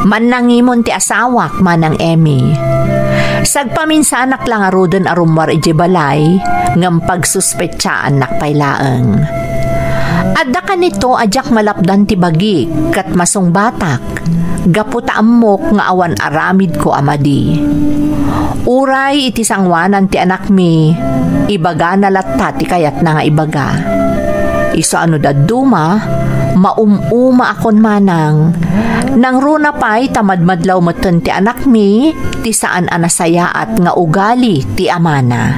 Mannangimon ti asawak, Manang Emmy. Sagpaminsanak la ngaruden a rummuar idiay balay, ngem pagsuspetsaannak pay laeng. Adda kanito a diak malapdan ti bagik ket masungbatak. gapu ta ammok nga awan aramidko a madi. Uray iti sangoanan ti anakmi, ibagana latta ti kayatna nga ibaga. Isu a no dadduma, maum-umaakon manang. Nangruna pay ta madmadlaw metten ti anakmi, ti saan a nasayaat nga ugali ti amana.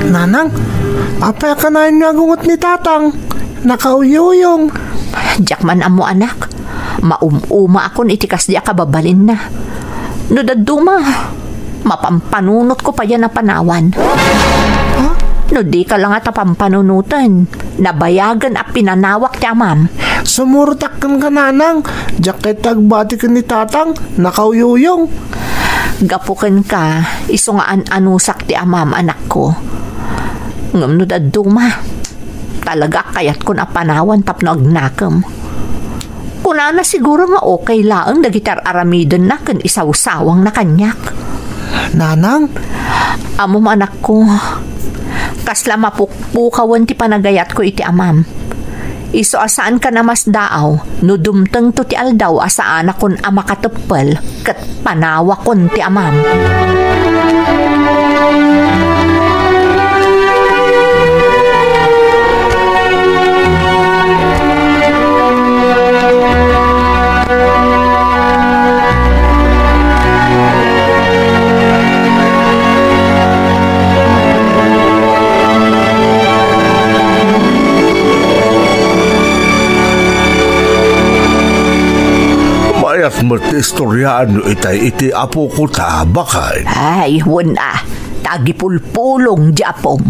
Nanang, apay a kanayon nga agunget ni Tatang? Nakauyuyong. Diak man ammo, anak. Maum-umaakon iti kasdi a kababalinna. No dadduma, mapampanunotko payen a panawan. Huh? No dika la ngata pampanunoten, nabayagen a pinanawak ti amam. Sumurotak kenka, Nanang. Diak ket agbati ken ni Tatang, nakauyuyong. Gapu kenka, isu nga an-anusak ti amam, anakko. Ngem no dadduma, talaga a kayatkon a panawan tapno agnakem. Kunana siguro nga okay laeng dagiti ar-aramidenna ken isawsawangna kaniak. Nanang? Ammom, anakko, kasla mapukpukawen ti panagayatko iti amam. Isu a saankan a masdaaw no dumtengto ti aldaw a saanakon a makateppel ket panawakon ti amam. Mayat met ti istoriaanyo itay iti apoko ta, baket. Ay, wen a, ta agipulpulong di apom.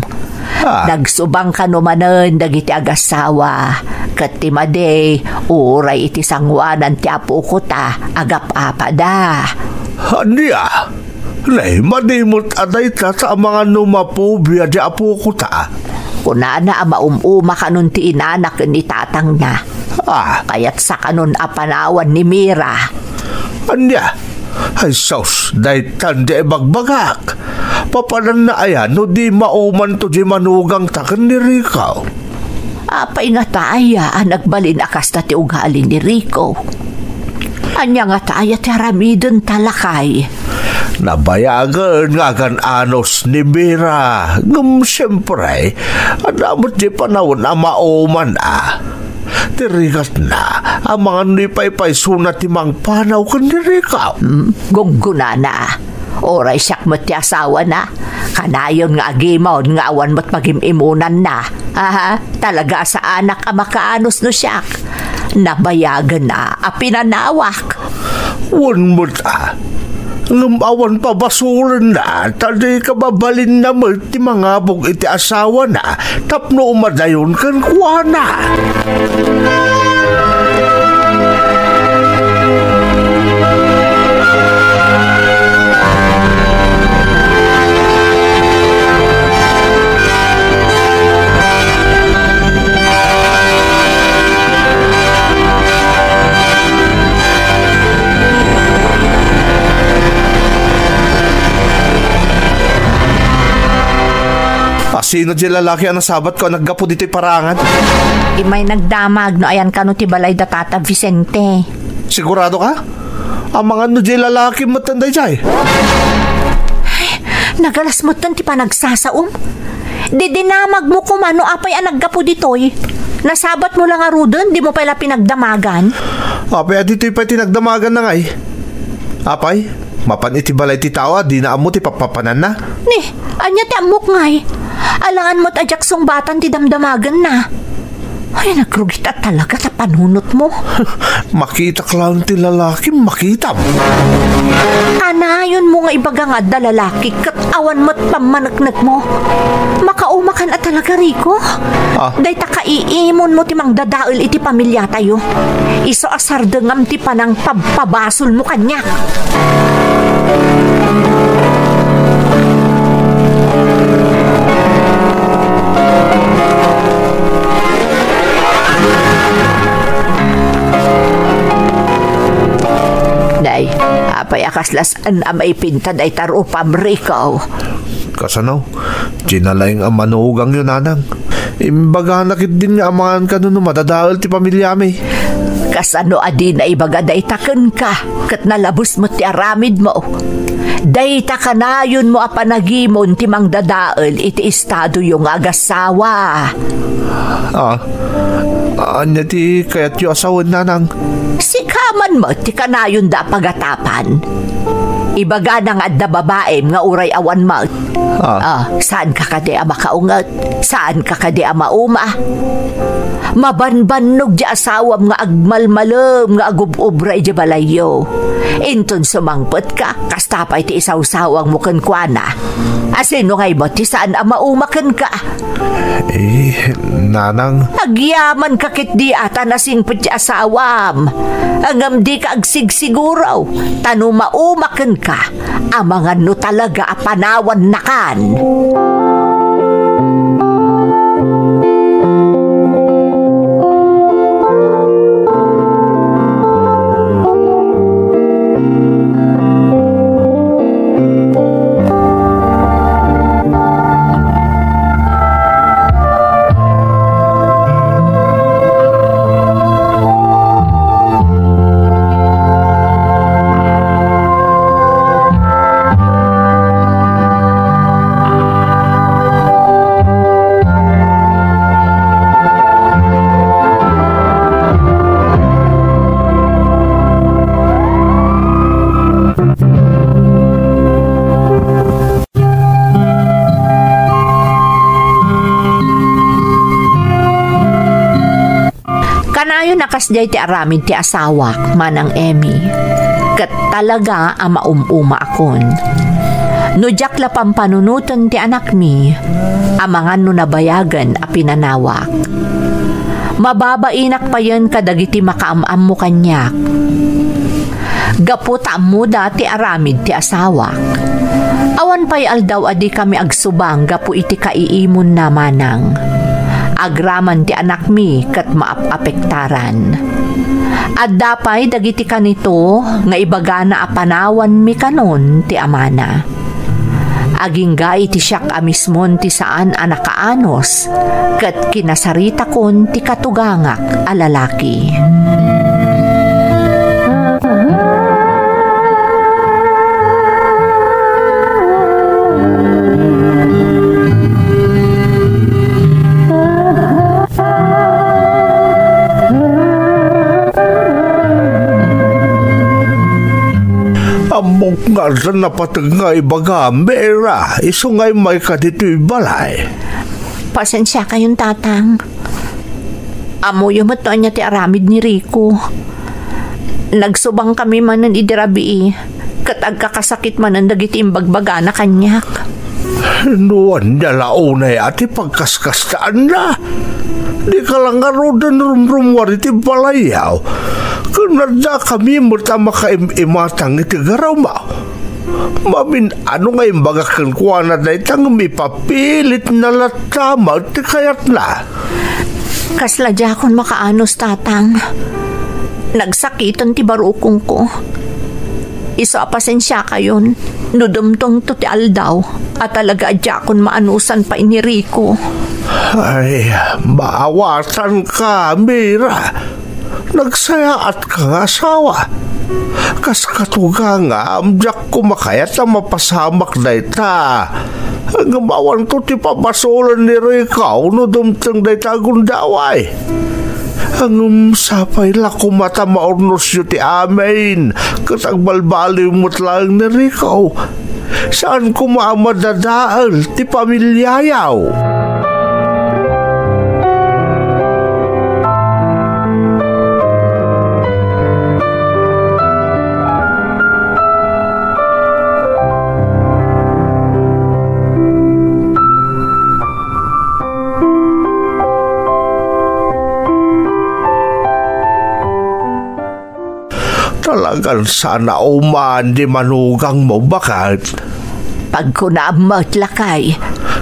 Ah. Nagsubang kano manen dagiti agasawa, ket ti madi, uray iti sangoanan ti apoko ta, agap-apada. Ania? Nay, madi met a dayta ta amangan no mapobia di apoko ta. Kunana a maum-uma kanon ti inana ken ni tatangna. Ah. Kayatsa kanon a panawan ni Mira. Ania? Ay sus, daytan di ibagbagak. Papananna aya no di maumanto di manugangta ken ni Rico? Apay ngata aya a nagbalin a kasta ti ugali ni Rico? Ania ngata aya ti aramidenta, lakay? Nabayagen nga agan-anos ni Mira, ngem siempre, adda met di panawen a mauman a. Ti rigatna, amangan no ipaypaysona ti mangpanaw ken ni Rico. Hmm, gunggonana. Uray siak met ti asawana, kanayon nga agimon nga awan met pagim-imonanna. Aha, talaga a saanak a makaanos no siak. Nabayagen a, a pinanawak. Wen met a. Ngem awan pabasolenna, ta di kababalinna met ti mangabog iti asawana tapno umadayon kenkuana. Asino di lalaki a nasabatko a naggapu ditoy parangan? Imay nagdamag no ayan kano ti balay da Tata Vicente. Sigurado ka? Amangan no di lalaki metten daydiay. Ay, nagalas metten ti panagsasaom. Didinamagmo koma no apay a naggapu ditoy. Nasabatmo la ngaruden, dimo pay la pinagdamagan. Apay a ditoy pay ti nagdamaganna ngay? Apay, mapan iti balay ti tao a dina ammo ti pappapananna? Ni, ania ti ammok ngay? Alangan met a diak sungbatan ti damdamaganna. Ay, nagrugit a talaga ta panunotmo. Makitak laeng ti lalaki, makitam. Kanayonmo nga ibaga nga adda lalaki ket awan met pammaneknekmo. Makaumakan a talaga, Rico. Ah. Dayta kaiimonmo ti mangdadael iti pamiliatayo. Isu a sardengam ti panangpabpabasolmo kaniak. Pay a kasla saan a maipinta dayta rupam, Rico? Kasano? Diay nalaing a manugangyo, nanang. Imbagana ketdin nga amangan kano no madadael ti pamiliami. Kasano a dina ibaga dayta kenka, ket nalabes met ti aramidmo? Dayta kanayonmo a panagimon ti mangdadael iti estadoyo nga agasawa. Ah, ania ti kayatyo a sawen, nanang? Sika man met ti kanayonda a pagatapan. Ibagana nga adda babaem nga uray awan met. Ah. Ah, saanka kadi a makaunget? Saanka kadi a mauma? Mabanbannog ti asawam nga agmalmalem nga agub-ubra idiay balayyo. Inton sumangpetka, kasta pay ti isawsawangmo kenkuana. Asino ngay met ti saan a mauma kenka? Eh, nanang. Agyamanka ketdi a ta nasingpet ti asawam. Ngem dika agsigsiguro, ta no mauma kenka, amangan no talaga a panawannakan. Kanayon a kasdiay ti aramid ti asawak, Manang Emmy. Ket talaga a maum-umaakon. No diak la pampanunoten ti anakmi, amangan no nabayagen a pinanawak. Mababainak payen kadagiti makaam-ammo kaniak. Gapu ta ammoda ti aramid ti asawak. Awan pay aldaw a dikami agsubang gapu iti kaiimonna, Manang. Agraman ti anakmi ket maap-apektaran. Adda pay dagiti kanito nga ibagana a panawanmi kanon ti amana. Agingga iti siak a mismon ti saan a nakaanus, ket kinasaritakon ti katugangak a lalaki. Ammok nga adda napateg nga ibagam, Mira, isu nga immayka ditoy balay. Pasensiakayon, Tatang. Ammoyo met no ania ti aramid ni Rico. Nagsubangkami manen idi rabii, ket agkakasakit manen dagiti imbagbagana kaniak. No ania la unay a ti pagkaskastaanna? Dika la ngaruden rumrummuar iti balayyo. Ken addakami met a makaim-imatang iti garuma. Mamin-ano nga imbagak kenkuana dayta ngem ipapilitna latta met ti kayatna. Kasla diakon makaanus, Tatang. Nagsakiten ti barukongko. Isu a pasensiakayon no dumtengto ti aldaw a talaga a diakon maanusan pay ni Rico. Ay, maawatanka, Mira. Nagsayaatka nga asawa. Kas katugangam, diak koma kayat a mapasamak dayta. Ngem awanto ti pabasolen ni Rico no dumteng dayta a gundaway. Ngem sapay la koma ta maurnosyo ti amin, ket agbalbaliw met laeng ni Rico. Saan koma a madadael ti pamiliayo. Talagan saan a umaan di manugangmo, baket. Pagkunam met, lakay.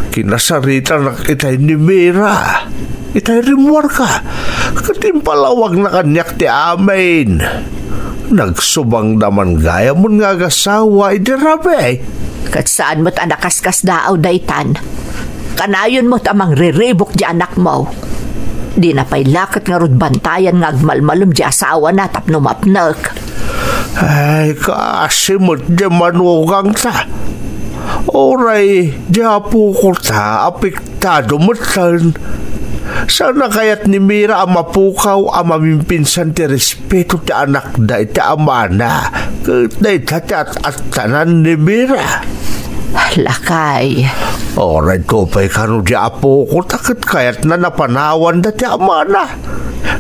Kinasaritanak itay ni Mira. Itay rimmuarka. Ket impalawagna kaniak ti amin. Nagsubangda man gayam nga agasawa idi rabii. Ket saan met a nakaskasdaaw daytan. Kanayon met a mangriribuk ti anakmo. Dina pay la ket ngarud bantayan nga agmalmalem ti asawana tapno mapnek. Ay, kaasi met ti manugangta. Uray, di apokota, apik-, Tado metten. Saan a kayat ni Mira a mapukaw a mamimpinsan ti respeto ti anakda iti amana ket dayta ti at-attanan ni Mira. Lakay. Uray to pay kano di apokota ket kayatna napanawanda ti amana.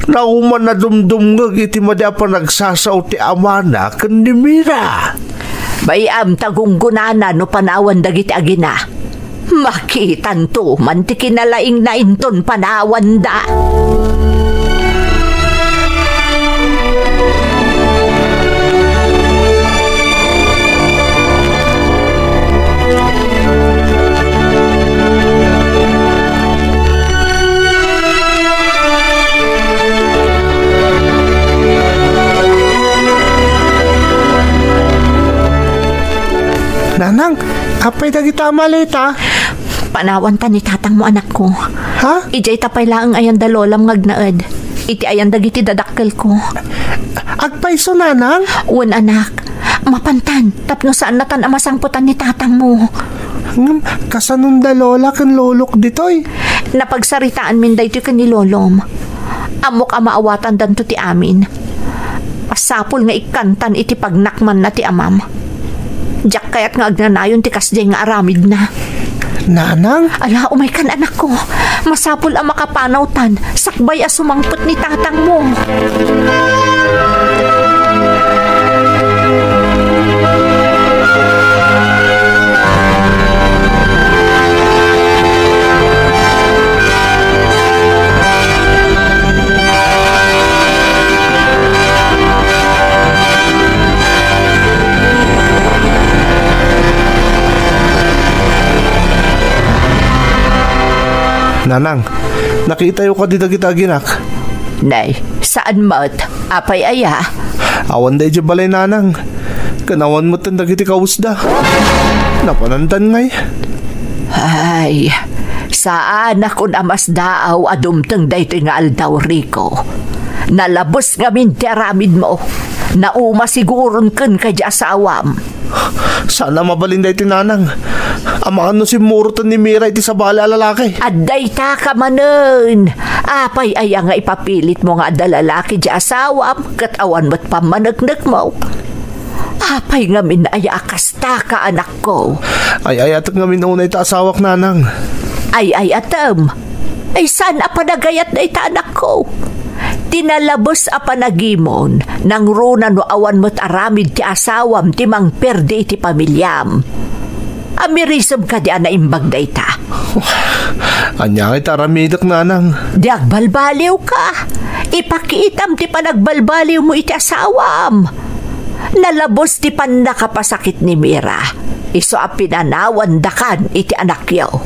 Nauman a dumdumngeg iti madi a panagsasao ti amana ken ni Mira. Bay-am ta gunggonana no panawan dagiti agina. Makitanto man ti kinalaingna inton panawanda. Nanang, apay dagita a maleta? Panawanta ni tatangmo, anakko. Ha? Idiay ta pay laeng ayan da lolam nga agnaed. Iti ayan dagiti dadakkelko. Agpayso, nanang? Wen, anak. Mapantan, tapno saannatan a masangpetan ni tatangmo. Ngem, kasanon da lola ken lolok ditoy? Napagsaritaanmin daytoy ken ni lolom. Ammok a maawatandanto ti amin. Masapul nga ikkantan iti pagnakmanna ti amam. Diak kayat nga agnanayon ti kasdiay nga aramidna. Nanang? Ala, umaykan, anakko. Masapul a makapanawtan, sakbay a sumangpet ni tatangmo. Nanang, nakitayo kadi dagiti aginak? Nay, saan met? Apay aya? Awan da idiay balay, nanang. Ken awan metten dagiti kawesda. Napanandan ngay? Ay, saanak a masdaaw a dumteng daytoy nga aldaw, Rico. Nalabes ngamin ti aramidmo. Nauma siguron kenka idiay asawam. Saan a mabalin daytoy, nanang. Amangan no simmuroten ni Mira iti sabali a lalaki. Adda ita ka manen. Apay aya nga ipapilitmo nga adda lalaki idiay asawam ket awan met pammaneknekmo? Apay ngamin aya a kasta ka, anakko? Ay-ayatek ngamin unay ta asawak, nanang. Ay-ayatem? Ay, saan a panagayat dayta, anakko? Ti nalabes a panagimon, nangruna no awan met aramid ti asawam ti mangperdi iti pamiliam. Amirisem kadi a naimbag dayta? Ania ngay ti aramidek, nanang? Di agbalbaliwka. Ipakitam ti panagbalbaliwmo iti asawam. Nalabes ti pannakapasakit ni Mira, isu a pinanawandakan iti anakyo.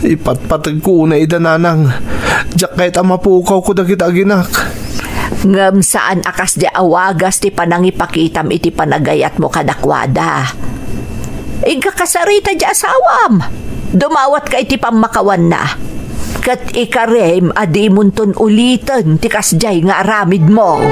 Ipatpategko unay ida, nanang. Diak kayat a mapukawko dagiti aginak. Ngem saan a kasdi a wagas ti panangipakitam iti panagayatmo kadakuada. Inka kasarita diay asawam. Dumawatka iti pammakawanna. Ket ikarim a dimonton uliten ti kasdiay nga aramidmo.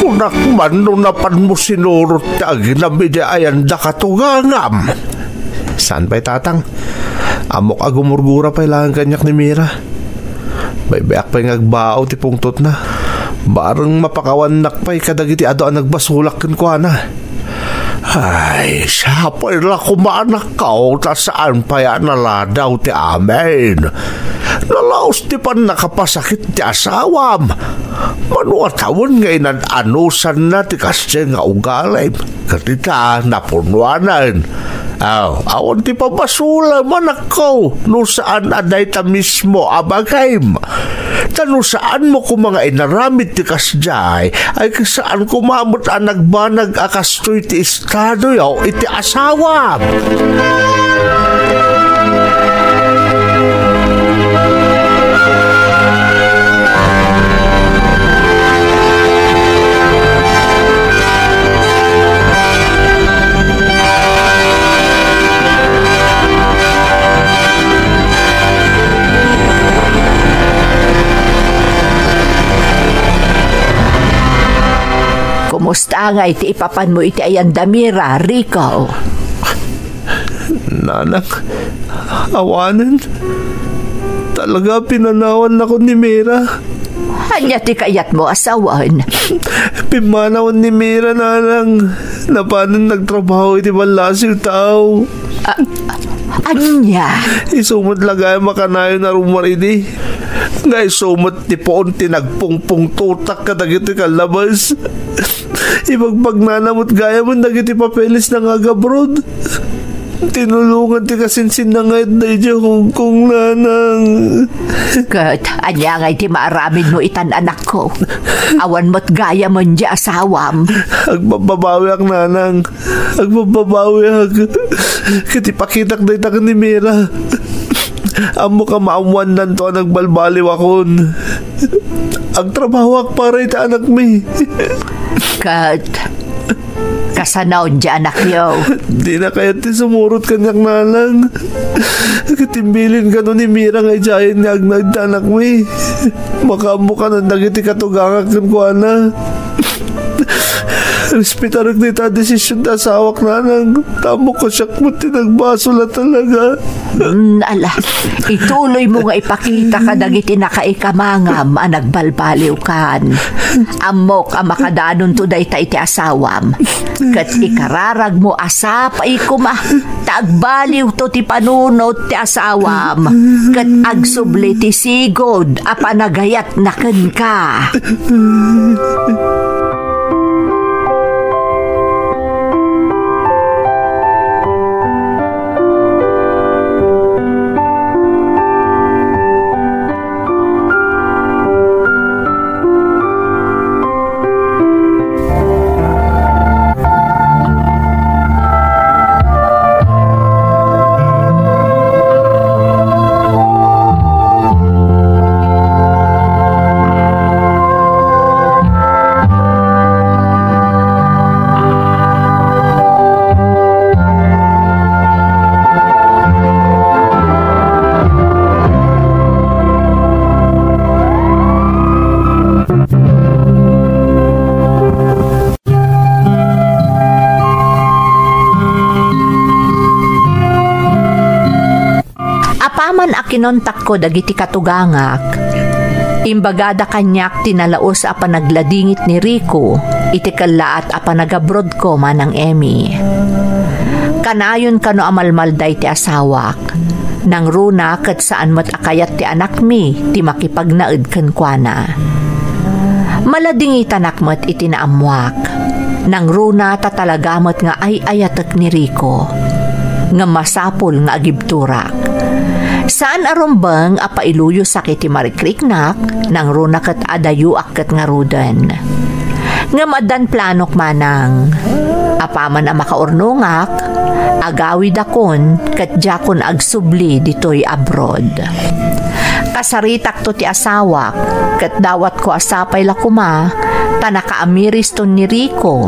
Kunak man no napanmo sinurot ti aginam idi ayan dakato nga agam. Saan pay, tatang? Ammok a gumurgura pay laeng kaniak ni Mira. Baybayak pay nga agbao ti pungtotna. Bareng mapakawannak pay kadagiti adu a nagbasolak kenkuana. Ay, siapay la koma, anakko, ta saan pay a naladaw ti amin. Nalaus ti pannakapasakit ti asawam. Mano a tawen nga inan-anusanna ti kasdiay nga ugalim. Ket ita, napunuanen. Aw, awan ti pabasolam, anakko, no saan a dayta mismo a bagim. Ta no saanmo koma nga inaramid ti kasdiay, ay saan koma met a nagbanag a kastoy ti estadoyo iti asawam. Kumusta ngay ti ipapanmo iti ayan da Mira, Rico? Nanang, awanen. Talaga, pinanawannakon ni Mira. Ania ti kayatmo a sawen? Pimmanawan ni Mira, nanang. Napanen nagtrabaho iti ballasiw tao. A-, ania? Isu met la gayam a kanayon a rummuar idi. Nga isu met ti puon ti nagpungpungtotak kadagiti kallabas. Ibagbagnana met gayamen dagiti papeles na nga agabroad. Tinulongan ti kasinsinna nga itda idiay Hong Kong, nanang. Ket ania ngay ti maaramidmo itan, anakko? Awan met gayamen diay asawam. Agbabbabawiak, nanang. Agbabbabawiak. Ket ipakitak dayta ken ni Mira. Ammok a maammoannanto a nagbalbaliwakon. Agtrabahoak para iti anakmi. Ket kasano diay anakyo? Dina kayat ti sumurot kaniak, nanang. Ket imbilin kano ni Mira nga idiayen ni agna iti anakmi. Makaammo kanan dagiti katugangak kenkuana. Respetarek dayta a desisyon ti asawak, nanang. Ta ammok a siak met ti nagbasol a talaga. Mm, ala, ituloymo nga ipakita kadagiti nakaikamangam a nagbalbaliwkan. Ammok a makadanonto dayta iti asawam. Ket ikararagmo a sapay koma ta agbaliwto ti panunot ti asawam ket agsubli ti sigud a panagayatna kenka. Apaman a kinontakko dagiti katugangak, imbagada kaniak ti nalaus a panagladingit ni Rico iti kellaat a panagabrodko, Manang Emmy. Kanayon kano a malmalday ti asawak. Nangruna ket saan met a kayat ti anakmi ti makipagnaed kenkuana. Maladingitanak met iti naammoak. Nangruna ta talaga met nga ay-ayatek ni Rico. Ngem masapul nga agibturak. Saan a rumbeng a pailuyosak iti marikriknak, nangruna ket adayoak ket ngaruden. Ngem addan planok, Manang. Apaman a makaurnongak, agawidakon ket diakon agsubli ditoy abroad. Kasaritakto ti asawak, ket dawatko a sapay la koma ta nakaamiriston ni Rico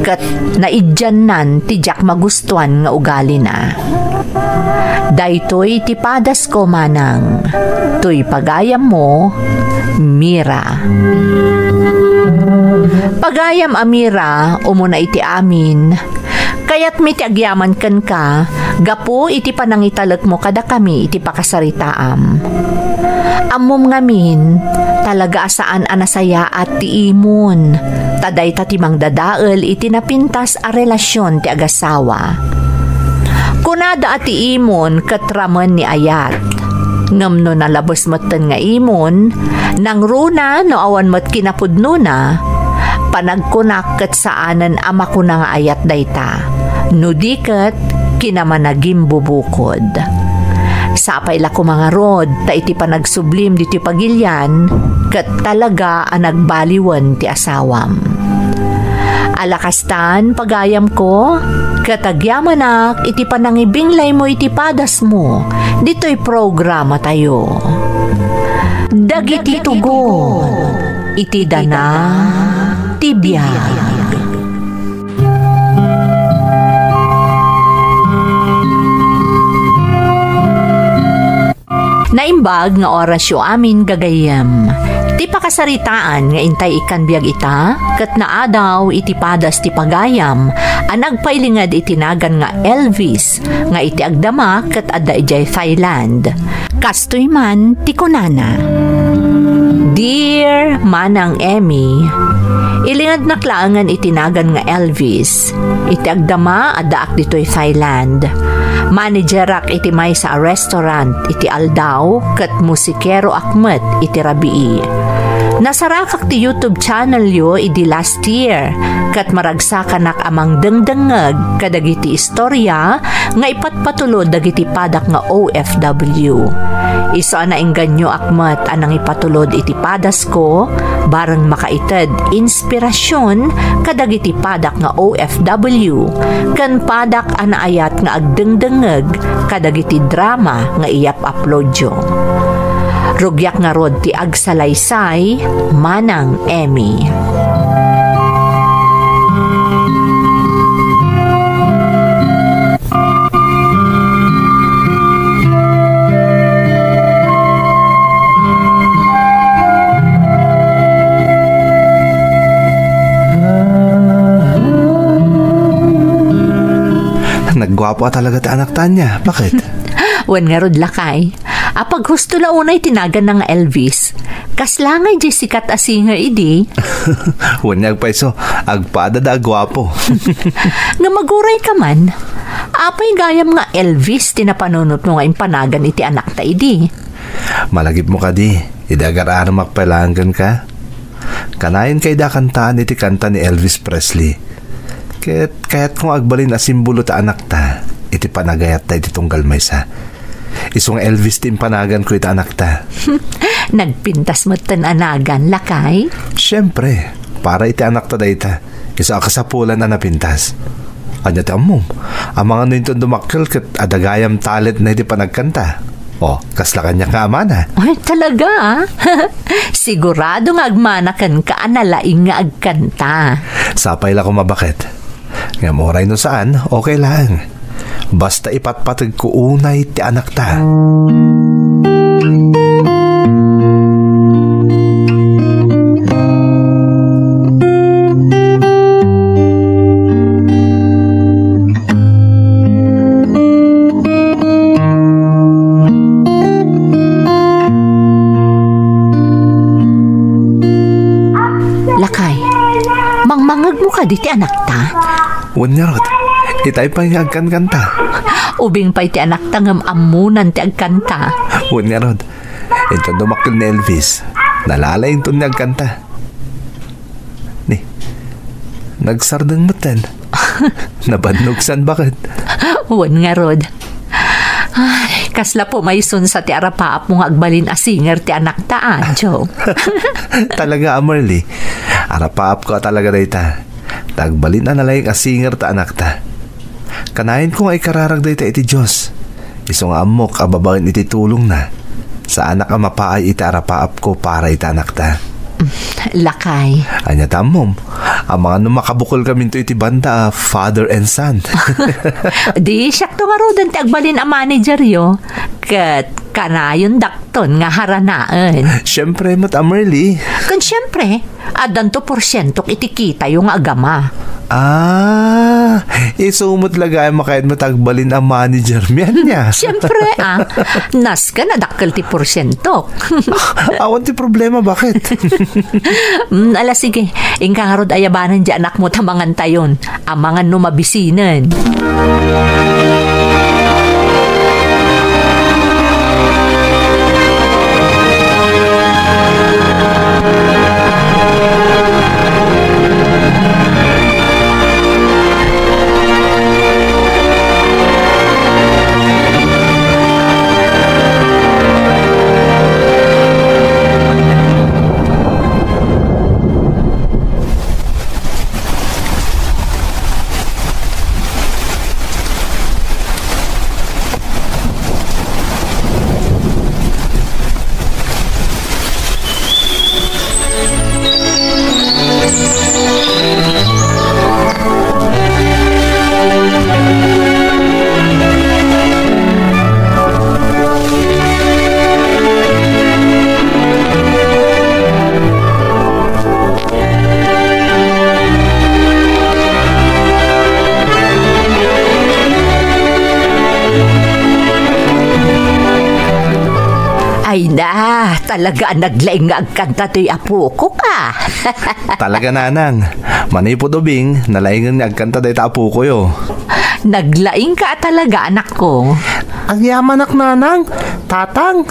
ket naiddiannan ti diak magustuan nga ugalina. Daytoy ti padasko, Manang. Toy pagayammo, Mira. Pagayam a Mira, umuna iti amin, kayatmi ti agyaman kenka gapu iti panangitalekmo kadakami iti pakasaritaam. Ammom ngamin, talaga a saan a nasayaat ti imon, ta dayta ti mangdadael iti napintas a relasion ti agasawa. Kunada a ti imon ket ramen ni ayat. Ngem no nalabes metten nga imon, nangruna no awan met kinapudnona, panagkunak ket saanen a makuna nga ayat dayta. No di ket, kinamanagimbubukod. Sapay la koma ngarud ta iti panagsublim ditoy pagilian, ket talaga a nagbaliwen ti asawam. Ala kastan, pagayamko, ket agyamanak iti panangibinglaymo iti padasmo ditoy programatayo. Dagiti tugon iti dana ti biag. Naimbag nga orasyo amin gagayyem. Ti pakasaritaan nga intay ikkan biag ita, ket naadaw iti padas ti pagayam a nagpailinged iti nagan nga Elvis, nga iti agdama ket adda idiay Thailand. Kastoy man ti kunana, "Dear Manang Emmy, ilingednak laengen iti nagan nga Elvis. Iti agdama, addaak ditoy Thailand. Managerak iti maysa a restaurant iti aldaw ket musikeroak met iti rabii. Nasarakak ti YouTube channelyo idi last year, ket maragsakanak a mangdengdengngeg kadagiti istorya nga ipatpatulod dagiti padak nga O F W. Isu a naengganyoak met a nangipatulod iti padasko, bareng makaited inspirasyon kadagiti padak nga O F W, ken padak a naayat nga agdengdengngeg kadagiti drama nga iyap-uploadyo. Rugiak ngarud ti agsalaysay, Manang Emmy." Nagguapo a talaga ti anakta ania. Bakit? Wen ngarud, lakay. Apaghusto la unay ti naganna nga Elvis. Kasla ngay diay sikat a singer idi. Wen nga agpayso, agpada da a guapo. Nga maguray ka man, apay gayam nga Elvis ti napanunotmo nga impanagan iti anakta idi? Malagipmo kadi, idi agar-aramak pay laeng kenka? Kanayon kayda a kantaan iti kanta ni Elvis Presley. Ket kayatko nga agbalin a simbolo ta anakta iti panagayatta iti tunggal maysa. Isu nga Elvis ti impanaganko iti anakta. Nagpintas metten a nagan, lakay? Siempre, para iti anakta dayta. Isu a kasapulan a napintas. Ania ti ammom? Amangan no inton dumakkel ket adda gayam talentna iti panagkanta. O, kasla kaniak nga amana. Ay, talaga, ah? Sigurado nga agmana kenka a nalaing nga agkanta. Sapay la koma, baket. Ngem uray no saan, okay laeng. Basta ipatpategko unay ti anakta. Lakay, mangmangegmo kadi ti anakta? Wen ngarud, itay pay nga agkankanta. Ubing pay ti anakta ngem ammonan ti agkanta. Wen ngarud, inton dumakkel ni Elvis, nalalaing inton ni agkanta. Ni, nagsardeng metten. Nabannog san, baket. Wen ngarud. Ay, kasla pumayson sa ti arapaapmo nga agbalin a singer ti anakta, Anjo. Talaga, Amarly. Arapaapko a talaga dayta. Ta agbalin a nalaing a singer ta anakta. Kanayonko nga ikararag dayta iti Dios. Isu nga ammok a babaen iti tulongna, saanak a mapaay iti arapaapko para iti anakta. Lakay. Ania ta ammom? Amangan no makabukelkaminto iti banda a father and son. Di siakto ngaruden ti agbalin a manageryo, ket kanayondakton nga haranaen. Siempre met, Amarly. Ken siempre, addanto porsientok iti kitayo nga agama. Ah, isu met la gayam a kayatmo ti agbalin a managermi, ania? Siempre, ah. Nasken a dakkel ti porsientok. Awan ti problema, baket? Mm, ala, sige. Inka ngarud ayabanen diay anakmo ta mangantayon. Amangan no mabisinen. Ay na, talaga a naglaing nga agkanta toy apok, a. Talaga, nanang. Manipud ubing, nalaingan nga agkanta dayta apokoyo. Naglaingka a talaga, anakko. Agyamanak, nanang, tatang.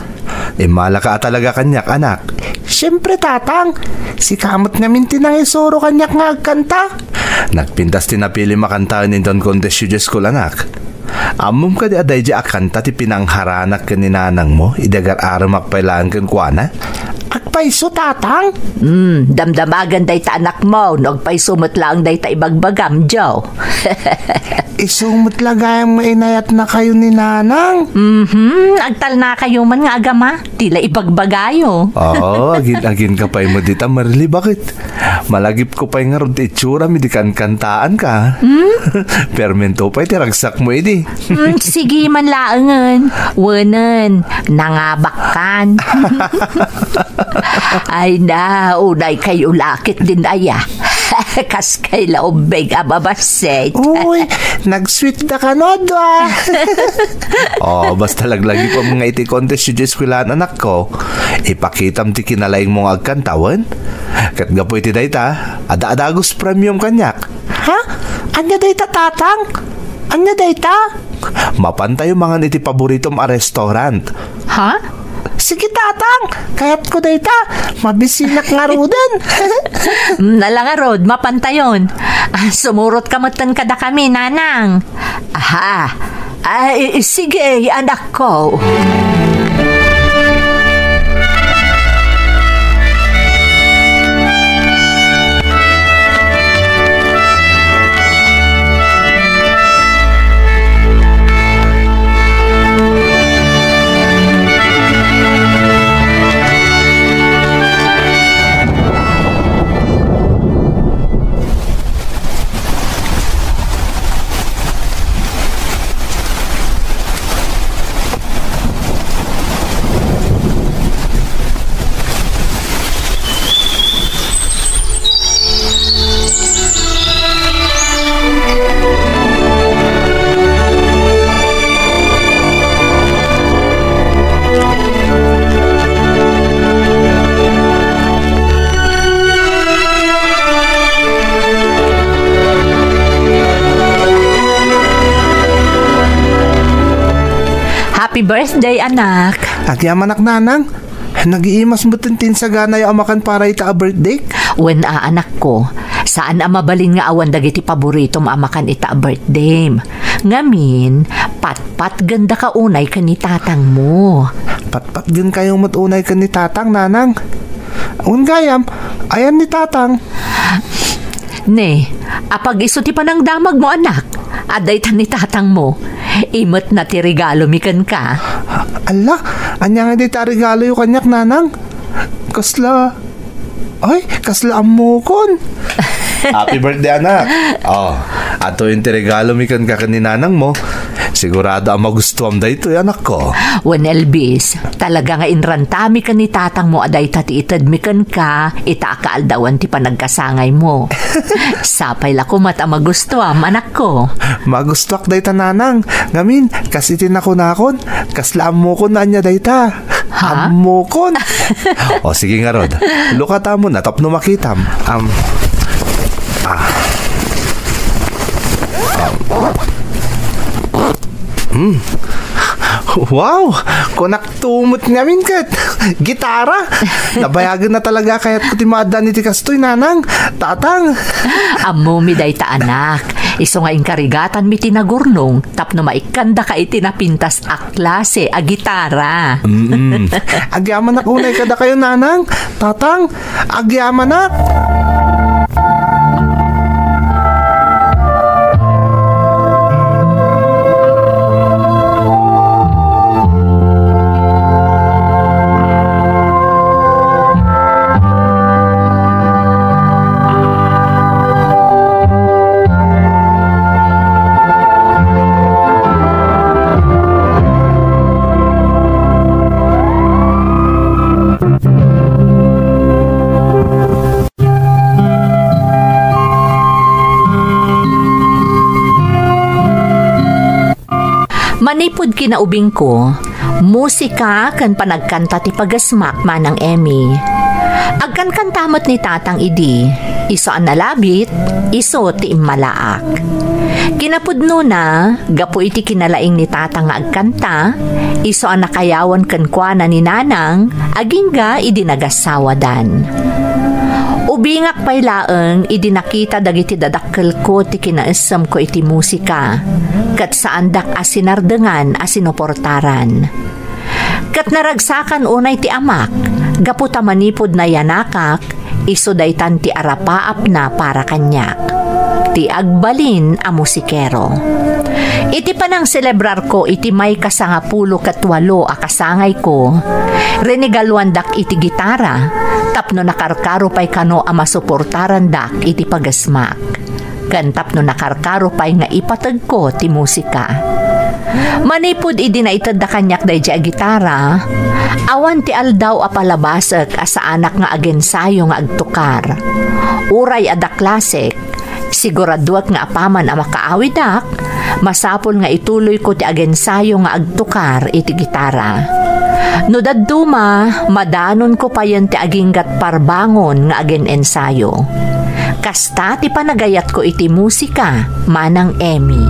Immalaka a talaga kaniak, anak. Siempre, tatang. Sika met ngamin ti nangisuro kaniak nga agkanta. Nagpintas ti napilim a kantaen inton contest yo diay school, anak. Ammom kadi a daydiay a kanta ti pinangharanak ken ni nanangmo idi agar-aramak pay laeng kenkuana? Agpayso, tatang? Hmm, damdamagan dayta anakmo no agpayso met laeng dayta ibagbagam, Joe. Isu met la gayam nga inayatnakayo ni nanang. Mhm, agtalnakayo man nga agama. Ti la ibagbagayo. Oo, agin-aginka pay met dita, Marly, baket? Malagipko pay ngarud ti itsuram idi kankantaanka. Hmm? Permento pay ti ragsakmo idi. Hmm, sige man laengen. Wenen, nangabakkan. Ay na, unay kayo lakit din aya. Kas kay la ubbing a mabassit. Uy, nag-sweet da kano, dua. Oh, basta laglagipem nga iti contest yo diay eskwelahan, anakko. Ipakitam ti kinalaingmo nga agkanta wen. Ket gapu iti dayta, adda a dagus premium kaniak. Ha? Ania dayta, tatang? Ania dayta? Mapantayo mangan iti paboritom a restaurant. Ha? Sige, tatang. Kayatko dayta. Mabisinak ngaruden. Mm, ala ngarud, mapantayon. Ah, sumurotka metten kadakami, nanang. Aha. Ay, sige, anakko. Happy birthday, anak! Agyamanak, nanang. Nagiimas metten ti insaganayo a makan para ita a birthday? Wen a, anakko. Saan a mabalin nga awan dagiti paboritom a makan ita a birthday. Ngamin, patpatgendaka unay ken ni tatangmo. Patpatgenkayo met unay ken ni tatang, nanang. Wen gayam, ayan ni tatang? Ne, apag-isu ti panangdamagmo, anak. Adda ita ni tatangmo. Imetna ti regalomi kenka. Alla, ania nga dayta a regaloyo kaniak, nanang? Kasla, ay, kasla ammokon. Happy birthday, anak. Oh, adtoyen ti regalomi kenka ken ni nanangmo. Sigurado a magustuam daytoy, anakko. Wen, Elvis, talaga nga inrantami ken ni tatangmo a dayta ti itedmi kenka ita a kaaldawan ti panagkasangaymo. Sapay la koma ta magustuam, anakko. Magustuak dayta, nanang. Ngamin, kas iti nakunakon, kasla ammokon no ania dayta. Ha? Ammokon. O, sige ngarud. Lukatamon a tapno makitam. Am, ah. Am. Hmm. Wow! Kunak tumot ngamin ket gitara. Nabayagen na talaga kayat ko ti maaddaan iti kastoy, nanang, tatang. Ammomi dayta, anak. Isu nga inkarigatanmi ti nagurnong tapno maikkandaka iti napintas a klase a gitara. Mm-mm. Agyamanak unay kadakayo, nanang, tatang, agyamanak. Manipud kinaubingko, musika ken panagkanta ti pagasmak, Manang Emmy. Agkankanta met ni Tatang idi, isu a nalabit, isu ti immalaak. Kinapudnona, gapu iti kinalaing ni Tatang nga agkanta, isu a nakayawan kenkuana ni Nanang, agingga idi nagassawadan. Ubingak pay laeng idi nakita dagiti dadakkelko ti kinaessemko iti musika, ket saandak a sinardengan a sinuportaran. Ket naragsakan unay ti amak, gapu ta manipud nayanakak, isu daytan ti arapaapna para kaniak. Ti agbalin a musikero. Iti panangselebrarko iti may kasangapulo ket walo a kasangayko, rinigaluandak iti gitara tapno nakarkaro pay kano a masuportarandak iti pagasmak, ken tapno nakarkaro pay nga ipategko ti musika. Manipud idi naitedda kaniak daydiay a gitara, awan ti aldaw a palabasek a saanak nga agensayo nga agtukar. Uray adda klasek, siguraduek nga apaman a makaawidak, masapul nga ituloyko ti agensayo nga agtukar iti gitara. No dadduma, madanonko payen ti aginggat parbangon nga agen-ensayo. Kasta ti panagayatko iti musika, Manang Emmy.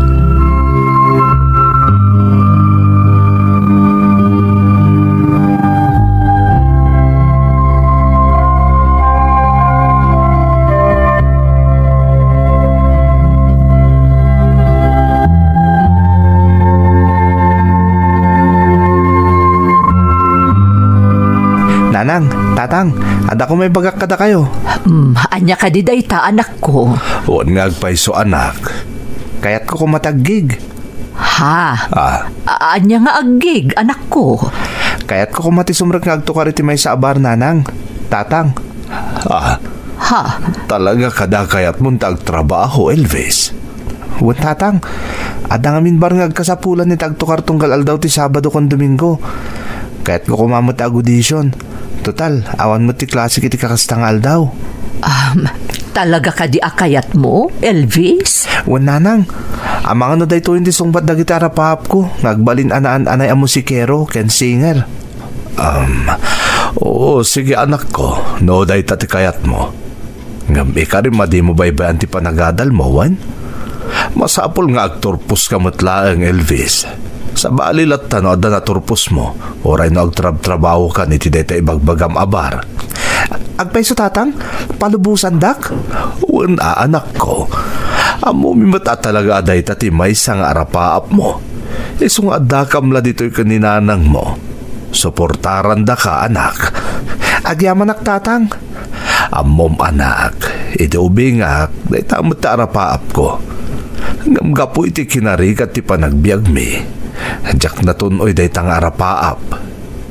Nanang, Tatang, adda koma ibagak kadakayo. Hmm, ania kadi dayta, anakko? Wen nga agpayso, anak. Kayatko koma ti aggig. Ha? Ah. A-, ania nga aggig, anakko? Kayatko koma ti sumrek nga agtukar iti maysa a bar, Nanang, Tatang. Ah. Ha? Talaga kada kayatmo ti agtrabaho, Elvis? Wen, Tatang. Adda ngamin bar nga agkasapulan iti agtukar tunggal aldaw ti Sabado ken Domingo. Kayatko koma met ti ag-audition. Total, awan met ti klasek iti kakasta nga aldaw. Um, talaga kadi a kayatmo, Elvis? Wen, Nanang. Amangan no daytoyen ti sungbat dagiti arapaapko nga agbalin a naan-anay a musikero ken singer. Um, oo, sige, anakko, no dayta ti kayatmo. Ngem ikarim a dimo baybay-an ti panagadalmo, wen? Masapul nga agturposka met laeng, Elvis. Sabali latta no adda naturposmo, uray no agtrabtrabahokan iti dayta ibagbagam a bar. Agpayso, Tatang? Palubosandak? Wen a, anakko. Ammomi met a talaga a dayta ti maysa nga arapaapmo. Isu nga addakam la ditoy ken ni nanangmo. Suportarandaka, anak. Agyamanak, Tatang. Ammom, anak, iti ubingak, dayta met ti arapaapko. Ngem gapu iti kinarigat ti panagbiagmi, diak natun-oy dayta nga arapaap.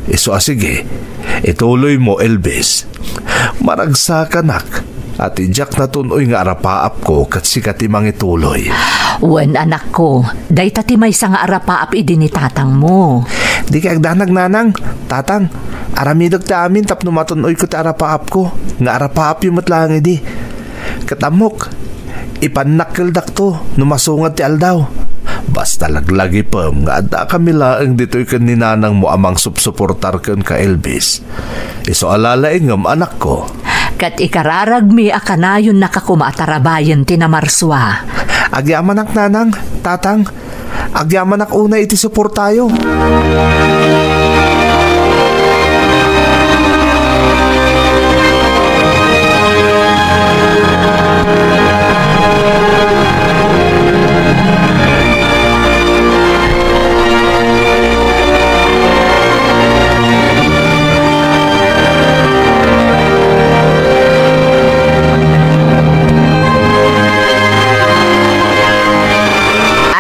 Isu a sige, ituloymo, Elvis. Maragsakanak, a ti diak natun-oy nga arapaapko ket sika ti mangituloy. Wen, anakko, dayta ti maysa nga arapaap idi ni tatangmo. Dika agdanag, nanang, tatang, aramidek ti amin tapno matun-oyko ti arapaapko, nga arapaapyo met laeng idi. Ket ammok, ipannakkeldakto no masungad ti aldaw. Basta laglagipem nga addakami laeng ditoy ken ni nanangmo a mangsupsuportar kenka, Elvis. Isu a lalaingem, anakko. Ket ikararagmi a kanayonnaka koma a tarabayen ti namarsua. Agyamanak, nanang, tatang, agyamanak unay iti suportayo.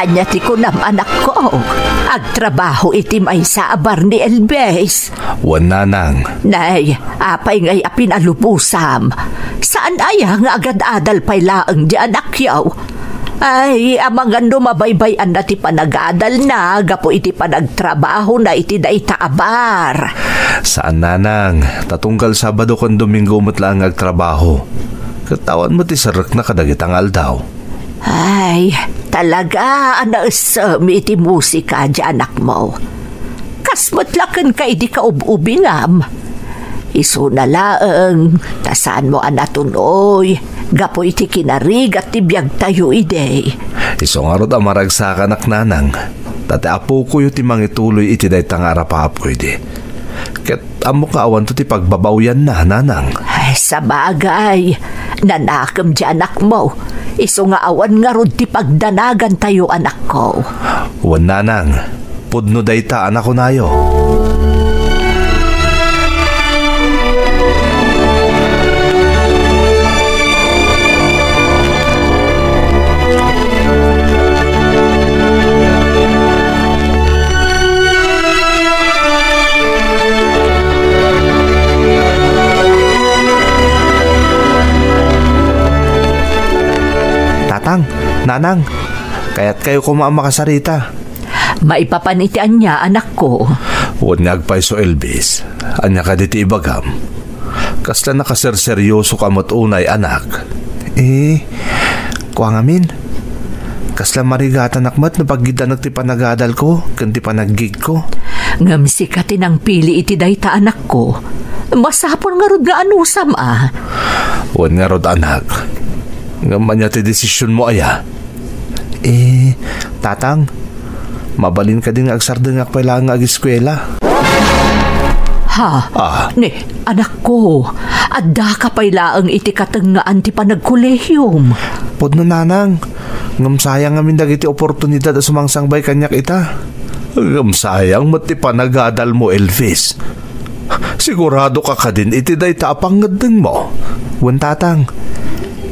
Ania ti kunam, anakko? Agtrabaho iti maysa a bar ni Elvis. Wen, nanang. Nay, apay ngay a pinalubosam? Saan aya nga agad-adal pay laeng di anakyo? Ay, amangan no mabaybay-anna ti panagadalna gapu iti panagtrabahona iti dayta a bar. Saan, nanang, ta tunggal Sabado ken Domingo met laeng nga agtrabaho. Ket awan met ti serrekna kadagita nga aldaw. Ay, talaga a naessem iti musika ti anakmo. Kas met la kenka idi kaub-ubingam. Isuna laeng, ta saanmo a natunoy, gapu iti kinarigat ti biagtayo idi. Isu ngarud a maragsakanak, nanang, ta ti apokoyo ti mangituloy iti dayta nga arapapo idi. Ket ammok nga awanto ti pagbabaoyanna, nanang. Ay, sabagay, nanakem ti anakmo. Isu nga awan ngarud ti pagdanagantayo, anakko. Wen, nanang, pudno dayta a nakunayo. Tatang, nanang, kayatkayo koma a makasarita. Maipapan iti ania, anakko? Wen nga agpayso, Elvis. Ania kadi ti ibagam? Kasla nakaserseryosoka met unay, anak. Eh, kua ngamin? Kasla marigatanak met no paggidanek ti panagadalko ken ti panaggigko. Ngem sika ti nangpili iti dayta, anakko. Masapul ngarud nga anusam a. Wen ngarud, anak. Ngem ania ti desisionmo aya? Eh, Tatang, mabalin kadi nga agsardengak pay laeng nga ageskuela? Ha? Ah. Ne, anakko, addaka pay laeng iti katengngaan ti panagkolehiom. Pudno, nanang, ngem sayang ngamin dagiti oportunidad a sumangsangbay kaniak ita. Ngem sayang met ti panagadalmo, Elvis. Siguradoka kadin iti dayta a pangngeddengmo? Wen, Tatang.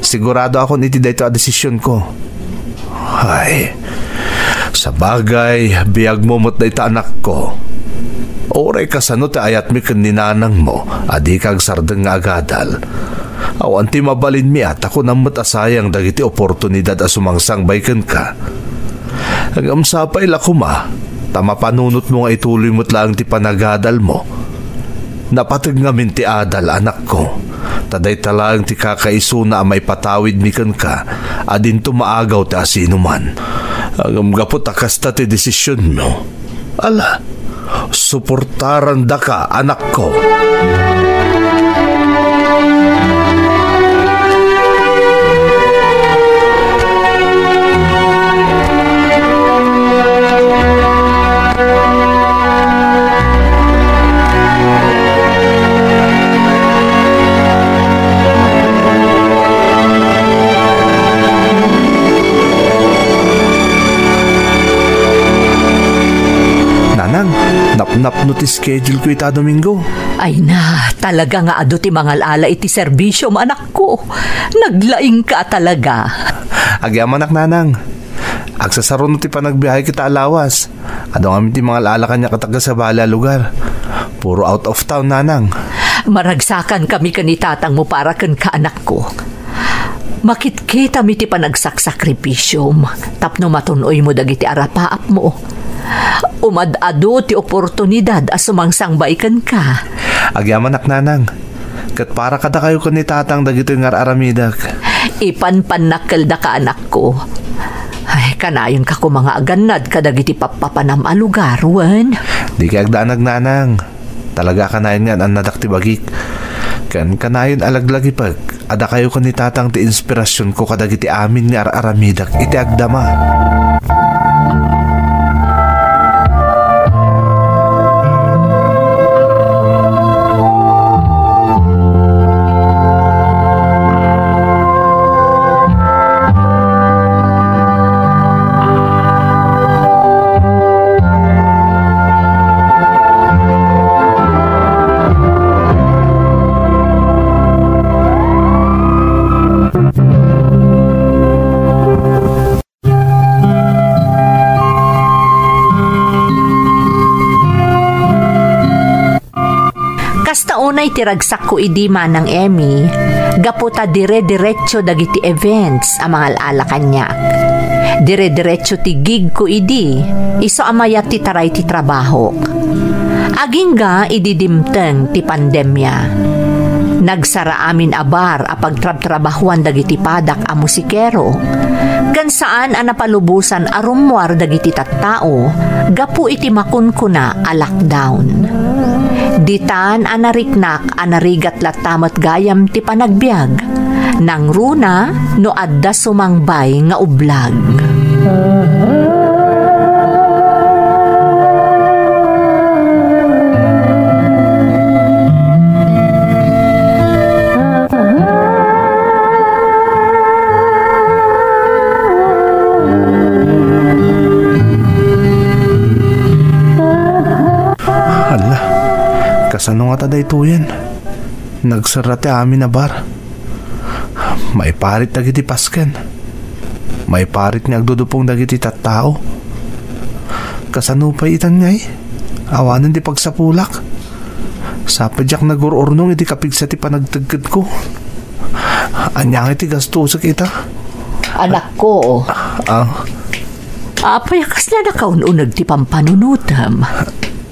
Siguradoakon iti dayta a desisionko. Ay, sabagay, biagmo met dayta, anakko. Uray kasano ti ayatmi ken ni nanangmo a dika agsardeng nga agadal. Awan ti mabalinmi a ta kunam met a sayang dagiti oportunidad a sumangsangbay kenka. Ngem sapay la koma, ta mapanunotmo nga ituloy met laeng ti panagadalmo. Napateg ngamin ti adal, anakko, ta dayta laeng ti kakaisuna a maipatawidmi kenka a dinto maagaw ti asinoman. Ngem gapu ta kasta ti desisionmo, ala, suportarandaka, anakko. Nanang, napnapno ti schedule ko ita Domingo. Ay na, talaga nga adu ti mangal-ala iti serbisiom, anakko. Naglaingka talaga. Agyamanak, nanang. Agsasaruno ti panagbiahe kita a lawas. Adu ngamin ti mangal-ala kaniak a taga sabali a lugar. Puro out of town, nanang. Maragsakankami ken ni tatangmo para kenka, anakko. Makitkitami ti panagsaksakripisom tapno matun-oymo dagiti arapaapmo. Umad-adu ti oportunidad a sumangsangbay kenka. Agyamanak, nanang. Ket para kadakayo ken ni tatang dagitoy nga ar-aramidek. Ipanpannakkeldaka, anakko. Ay, kanayonka koma nga agannad kadagiti pappapanam a lugar, wen? Dika agdanag, nanang. Talaga a kanayon nga an-annadak ti bagik. Ken kanayon a laglagipek a dakayo ken ni tatang ti inspirasionko kadagiti amin nga ar-aramidek iti agdama. Kasta unay ti ragsakko idi, Manang Emmy, gapu ta dire-diretso dagiti events a mangal-ala kaniak. Dire-diretso ti gigko idi, isu a mayat ti taray ti trabahok. Agingga idi dimteng ti pandemia, nagsara amin a bar a pagtrabtrabahuan dagiti padak a musikero. Ken saan a napalubosan a rummuar dagiti tattao gapu iti makunkuna a lockdown. Ditan a nariknak a narigat latta met gayam ti panagbiag, nangruna no adda sumangbay nga ublag. Hala, kasano ngata daytoyen? Nagserra ti amin a bar. Maiparit dagiti pasken. Maiparit nga agdudupong dagiti tattao. Kasano pay itan ngay? Awanen ti pagsapulak. Sapay diak nagur-urnong iti kapigsa ti panagtedtedko. Ania ngay ti gastosek ita? Anakko. Ah. Apay a kasla nakaun-uneg ti pampanunotem?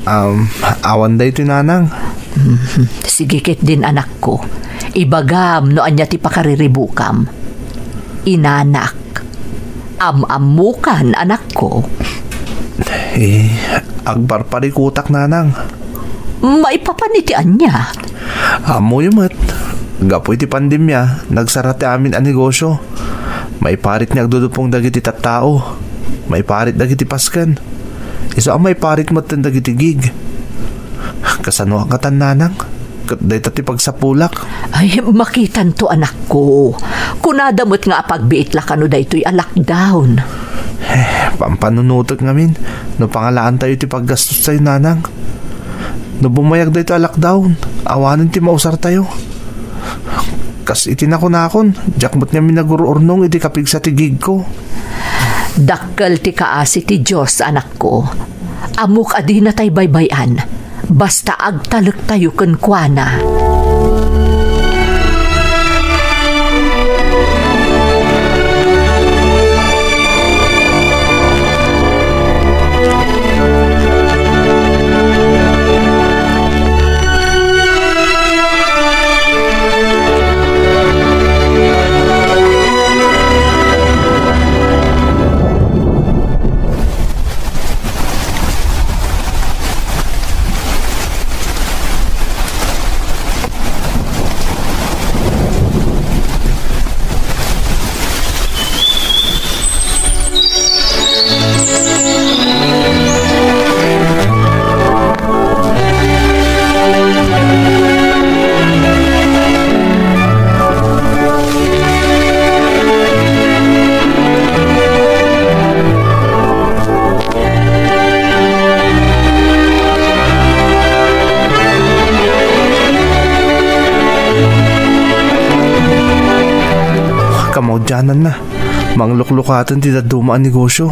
Um, awan daytoy, nanang. Mhm. Sige ketdin, anakko. Ibagam no ania ti pakariribukam. Inanak. Am-ammokan, anakko. Eh, agparparikutak, nanang. Maipapan iti ania? Ammoyo met. Gapu iti pandemia, nagsara ti amin a negosio. Maiparit nga agdudupong dagiti tattao. Maiparit dagiti pasken. Isu a maiparit metten dagiti gig. Kasano a katan, nanang? Ket dayta ti pagsapulak. Ay, makitanto, anakko. Kunada met nga apagbiit la kano daytoy a lockdown. Eh, pampanunotek ngamin no pangalaantayo ti paggastostayo, nanang. No bumayag daytoy a lockdown, awanen ti mausartayo. Kas iti nakunakon, diak met ngamin nagur-urnong iti kapigsa ti gigko. Dakkel ti kaasi ti Dios, anakko. Ammok a dinatay baybay-an. Basta agtalektayo kenkuana. Kamaudiananna, mangluklukaten ti dadduma a negosio.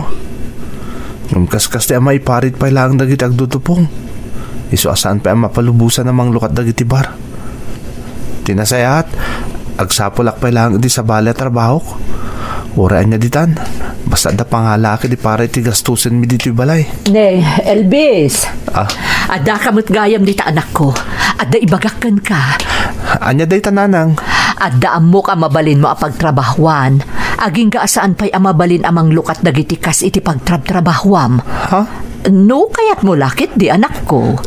Ngem kaskas ti a maiparit pay laeng dagiti agdudupong. Isu a saan pay a mapalubosan a manglukat dagiti bar. Ti nasayaat, agsapulak pay laeng iti sabali a trabahok. Uray ania ditan, basta adda pangalaak idi para iti gastosenmi ditoy balay. Ne, Elvis. Ah? Adda ka met gayam dita, anakko. Adda ibagak kenka. Ania dayta, nanang? Adda ammok a mabalinmo a pagtrabahuan. Agingga a saan pay a mabalin a manglukat dagiti kas iti pagtrabtrabahuam. Ha? No kayatmo la ketdi, anakko.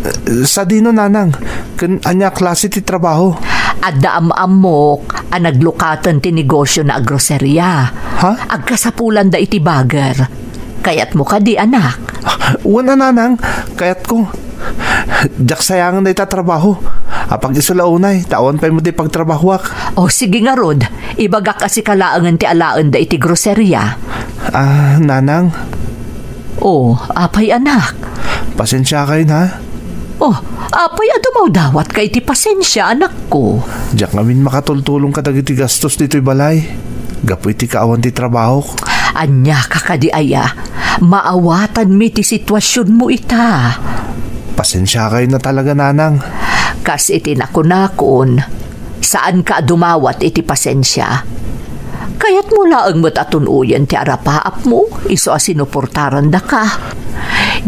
Sadino, nanang? Ken ania a klase ti trabaho? Adda am-ammok a naglukaten ti negosio na a groseria. Ha? Agkasapulanda iti bager. Kayatmo kadi, anak? Wen a, nanang, kayatko. Diak sayangen dayta trabaho. Apag-isu la unay, ta awan pay met ti pagtrabahoak. O, sige ngarud, ibagak a sika laengen ti alaenda iti groseria. Ah, nanang? O, apay, anak? Pasensiakayon, ha? O, apay a dumawdawatka iti pasensia, anakko? Diak ngamin makatultulong kadagiti gastos ditoy balay, gapu iti kaawan ti trabahok. Ania ka kadi aya? Maawatanmi ti situasionmo ita. Pasensiakayon a talaga, nanang. Kas iti nakunakon, saanka a dumawat iti pasensia. Kayatmo laeng met a tun-oyen ti arapaapmo, isu a sinuportarandaka.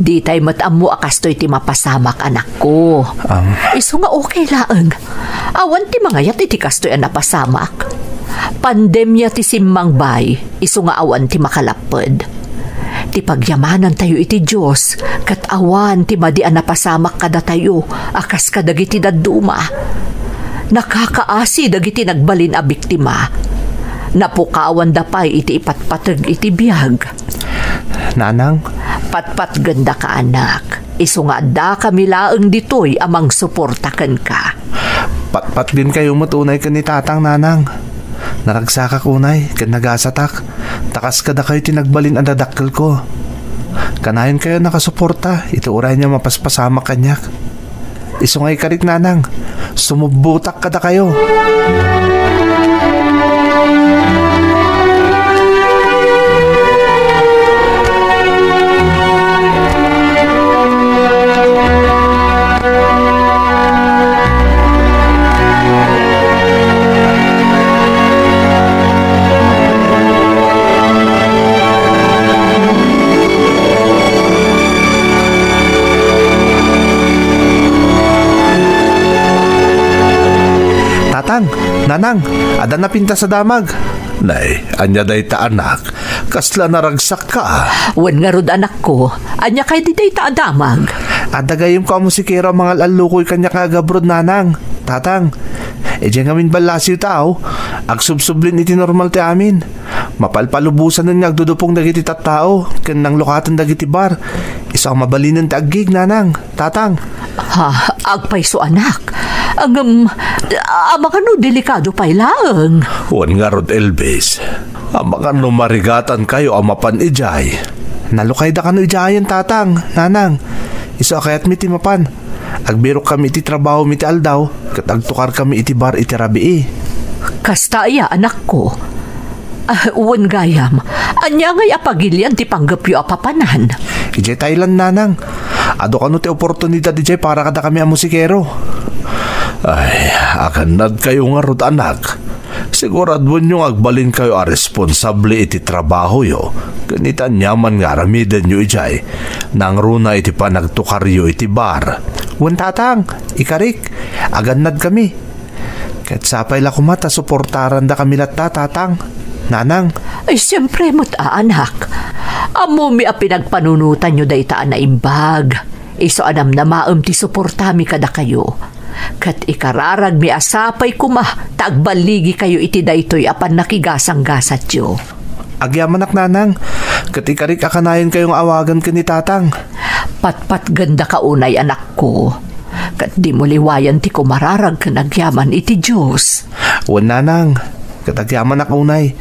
Ditay met ammo a kastoy ti mapasamak, anakko. Am. Isu nga okay laeng. Awan ti mangayat iti kastoy a napasamak. Pandemia ti simmangbay, isu nga awan ti makalapped. Ti pagyamanantayo iti Dios, ket awan ti madi a napasamak kadatayo a kas kadagiti dadduma. Nakakaasi dagiti nagbalin a biktima. Napukawanda pay iti ipatpateg iti biag. Nanang? Patpatgenda ka, anak. Isu nga adda kami laeng ditoy a mangsuporta kenka. Patpatgen kayo met unay ken ni Tatang, Nanang. Naragsakak unay ken nagasatak, ta kas kadakayo ti nagbalin a dadakkelko. Kanayon kayo nakasuporta iti uray ania mapaspasamak kaniak. Isu nga ikarik, Nanang, sumubbotak kadakayo. Tatang, Nanang, adda napintas a damag. Nay, ania dayta, anak? Kasla naragsakka? Wen ngarud, anakko, ania kadi dayta a damag? Adda gayyemko a musikero a mangal-allukoy kaniak nga agabrod, Nanang. Tatang, idiay ngamin ballasiw tao, agsubsublin iti normal ti amin. Mapalpalubosanen nga agdudupong dagiti tattao ken nanglukaten dagiti bar. Isu a mabalinen ti aggig, Nanang, Tatang. Ha, agpayso, anak. Ngem, amangan no delikado pay laeng? Wen ngarud, Elvis. Amangan no marigatankayo a mapan idiay? Nalukayda kano idiayen, Tatang, Nanang. Isu a kayatmi ti mapan. Agbirokkami iti trabahomi ti aldaw, ket agtukarkami iti bar iti rabii. Kasta aya, anakko. Ah, wen gayam, ania ngay a pagilian ti panggepyo a papanan? Idiay Thailand, Nanang. Adu kano ti oportunidad idiay para kadakami a musikero. Ay, agannadkayo ngarud, anak. Siguraduenyo nga agbalinkayo a responsable iti trabahoyo ken iti aniaman nga aramidenyo idiay nangruna iti panagtukaryo iti bar. Wen, Tatang, ikarik, agannadkami. Ket sapay la koma ta suportarandakami latta, Tatang, Nanang. Ay, siempre met a, anak. Ammomi a pinagpanunotanyo dayta a naimbag. Isu a namnamaem ti suportami kadakayo. Ket ikararagmi a sapay koma ta agballigikayo iti daytoy a pannakigasanggasatyo. Agyamanak, Nanang, ket ikarik a kanayon kayo nga awagan ken ni Tatang. Patpatgendaka unay, anakko, ket dimo liwayan ti kumararag ken agyaman iti Dios. Wen, Nanang, ket agyamanak unay.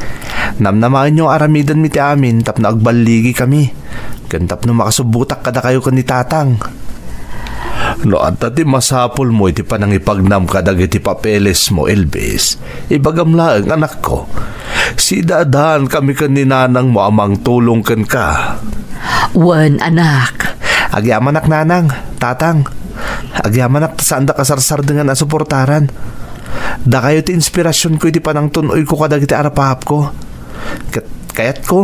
Namnamaenyo nga aramidenmi ti amin tapno agballigikami, ken tapno makasubbotak kadakayo ken ni Tatang. No adda ti masapulmo iti panangipagnam kadagiti papelesmo, Elvis, ibagam laeng, anakko. Sidaadaankami ken ni nanangmo a mangtulong kenka. Wen, anak. Agyamanak, Nanang, Tatang. Agyamanak ta saandak a sarsardengan a suportaran. Dakayo ti inspirasionko iti panangtun-oyko kadagiti arapaapko. Ket kayatko,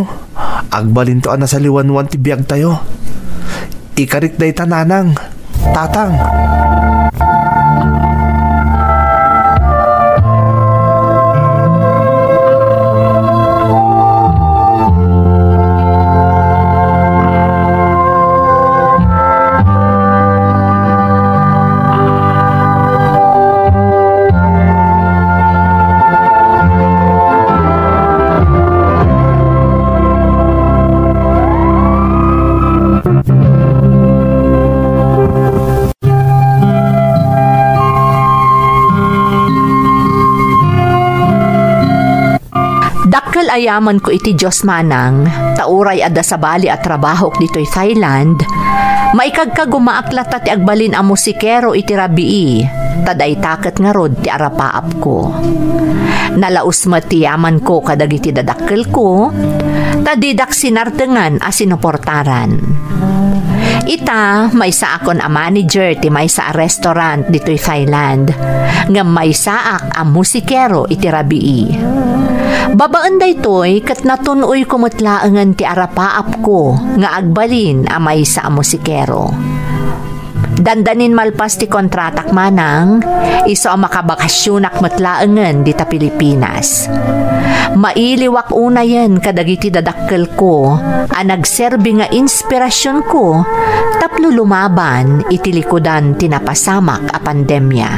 agbalinto a nasaliwanwan ti biagtayo. Ikarik dayta, Nanang, Tatang. Dakkel a yamenko iti Dios manang, ta uray adda sabali a trabahok ditoy Thailand, maikagkagumaak latta ti agbalin a musikero iti rabii, ta dayta ket ngarud ti arapaapko. Nalaus met ti yamanko kadagiti dadakkelko, ta didak sinardengan a sinuportaran. Ita, maysaakon a manager ti maysa a restaurant ditoy Thailand, ngem maysaak a musikero iti rabii. Babaen daytoy, ket natun-oyko met laengen ti arapaapko nga agbalin a maysa a musikero. Dandanin malpas ti kontratak manang, isu a makabakasionak met laengen dita Pilipinas. Mailiwak unayen kadagiti dadakkelko a nagserbi nga inspirasionko tapno lumaban iti likudan ti napasamak a pandemia.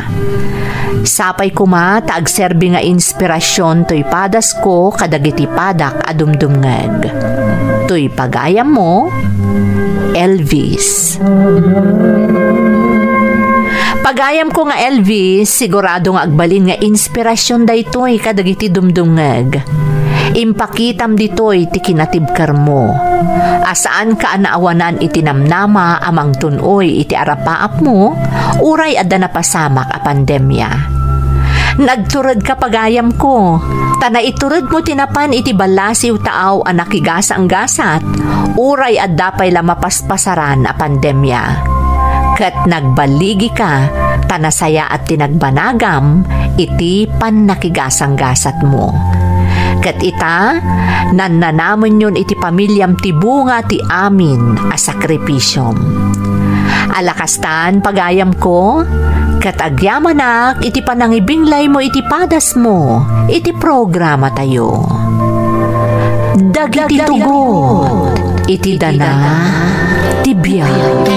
Sapay koma ta agserbi nga inspirasion toy padasko kadagiti padak a dumdumngeg. Toy pagayammo, Elvis. Pagayamko nga Elvis, sigurado nga agbalin nga inspirasion daytoy kadagiti dumdumngeg. Impakitam ditoy ti kinatibkermo. A saanka a naawanan iti namnama a mangtun-oy iti arapaapmo, uray adda napasamak a pandemia. Nagturedka pagayamko, ta naituredmo ti napan iti ballasiw taaw a nakigasanggasat, uray adda pay la mapaspasaran a pandemia. Ket nagbaligika, ta nasayaat ti nagbanagam iti pannakigasanggasatmo. Ket ita, nannanamenyon iti pamiliam ti bunga ti amin a sakripisiom. Alakastan, pagayamko, ket agyamanak iti panangibinglaymo iti padasmo iti programatayo. Dagiti tugot iti dana ti biag.